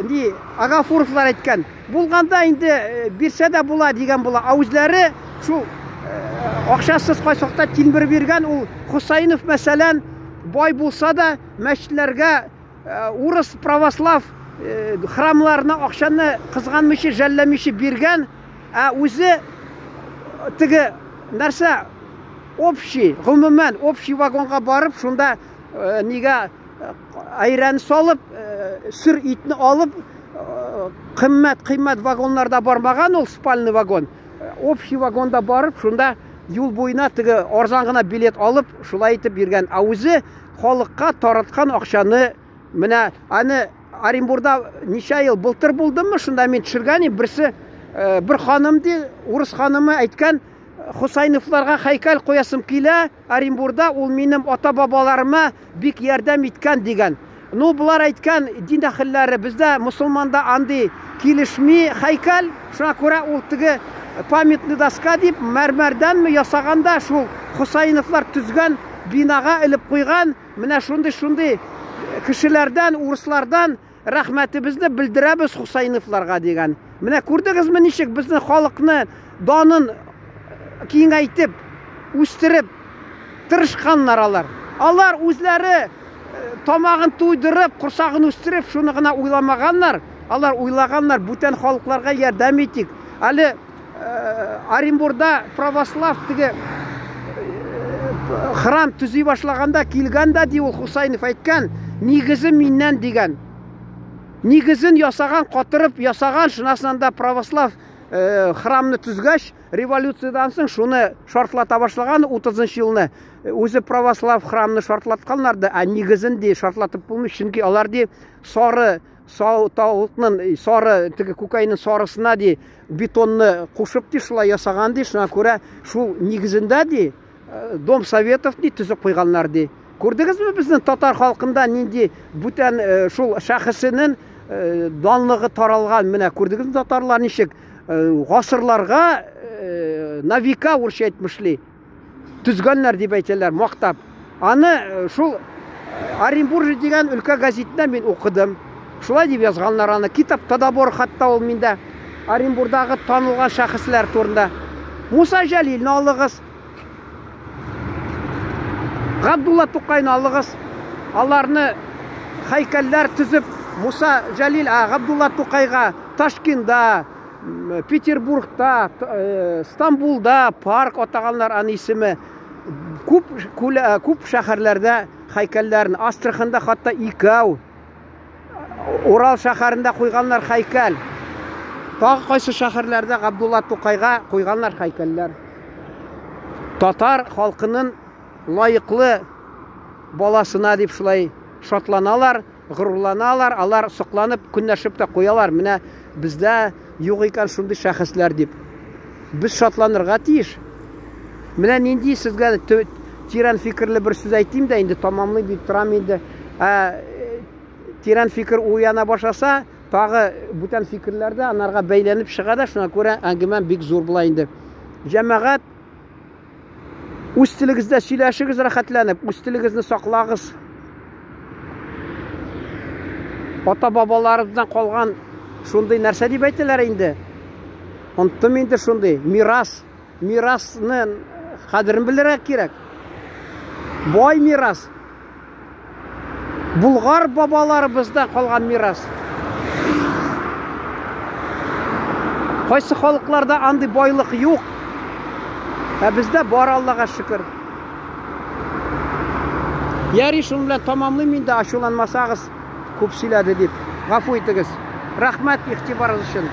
ни Агафуровлар әйткән, булганда инде бирсә дә була дигән була. Ә үзләре шул акчасыз кайсы вакытта тилмереп йөргән ул Хусаинов, мәсәлән, бай булса да, мәчетләргә урыс православ храмларына акчаны кызганмыйча, жәлләмичә биргән, ә үзе теге нәрсә общий, гомумән, общий вагонга барып, шунда нигә айран салып, сыр итне алып, кыйммәт-кыйммәт вагоннарда бармаган ул спальный вагон. Общий вагонда барып, шунда юл буена теге арзан гына билет алып, шулай итеп йөргән. Ә үзе халыкка тараткан акчаны менә аны Оренбурда ничә ел былтыр булдыммы, шунда мин төшергән идем, берсе бер ханым ди, урыс ханымы әйткән, Хусайновларга һәйкәл куясым килә Оренбурда, ул минем ата-бабаларыма бик ярдәм иткән дигән. Ну, болар әйткән дин әһелләре, бездә мусульманда андый килешми һәйкәл, шуңа күрә ул теге памятный доска дип мәрмәрдәнме ясаган да шул Хусайновлар төзгән бинага элеп куйган, менә шундый-шундый кешеләрдән, урыслардан рәхмәтебезне белдерәбез Хусайновларга дигән. Менә күрдегезме ничек безнең халыкны данын киңәйтеп, үстереп тырышканнар алар. Алар үзләре тамагын туйдырып, корсагын үстереп, шуны гына уйламаганнар. Алар уйлаганнар, бүтән халыкларга ярдәм итик. Әле Оренбурда православ теге храм төзи башлаганда килгән дә ди ул Хусайнов әйткән, нигезе миннән дигән. Нигезен ясаган, катырып ясаган, шунасынан да православ храмны төзгәч, революциядән соң шуны шартлата башлаган 30 елны. Үзе православ храмны шартлатканнар да, ә нигезен ди шартлатып булмый, чөнки алар ди сары сау тавыкның сары теге күкәйнең сарысына ди бетонны кушып ди шулай ясаган ди, шуңа күрә шул нигезендә ди Дом Советов ди төзеп куйганнар ди. Күрдегезме безнең татар халкында нинди бүтән шул шәхесенең данлыгы таралган? Менә күрдегезме татарлар ничек гасырларга на века урысча әйтмешли төзгәннәр дип әйтәләр, мактап. Аны шул Оренбург дигән өлкә гәзитендә мин укыдым. Шулай дип язганнар аны. Китапта да бар хатта ул миндә. Оренбурдагы танылган шәхесләр турында. Муса Җәлилне алыгыз. Габдулла Тукайны алыгыз. Аларны һәйкәлләр төзеп Муса Җәлил, Габдулла Тукайга Ташкентда, Петербургта, Стамбулда парк атаганнар аны исеме. Күп күп шәһәрләрдә һәйкәлләрен, Астраханда хәтта икәү. Урал шәһәрендә куйганнар һәйкәл. Тагы кайсы шәһәрләрдә Габдулла Тукайга куйганнар һәйкәлләр. Татар халкының лаеклы баласына дип шулай шатланалар, горурланалар, алар сокланып, көнләшеп тә куялар. Менә бездә юк икән шундый шәхесләр дип. Без шатланырга тиеш. Менә нинди сезгә тирән фикерле бер сүз әйтим дә инде тамамлыйм дип торам инде. Ә тирән фикер уяна башласа, тагы бүтән фикерләр дә анарга бәйләнеп чыга да, шуңа күрә әңгәмәм бик зур була инде. Җәмәгать, үз телегездә сөйләшегез рәхәтләнеп, үз телегезне саклагыз. Ата-бабаларыбыздан калган шундый нәрсә дип әйтәләр инде. Оныттым инде шундый мирас. Мирасны кадерен белергә кирәк. Бай мирас. Булгар бабаларыбыздан калган мирас. Кайсы халыкларда андый байлык юк. Ә бездә бар, Аллага шөкер. Яри, шуның белән тамамлыйм инде, ачуланмасагыз, күп сөйләде дип. Гафу итегез. Рәхмәт игътибарыгыз өчен.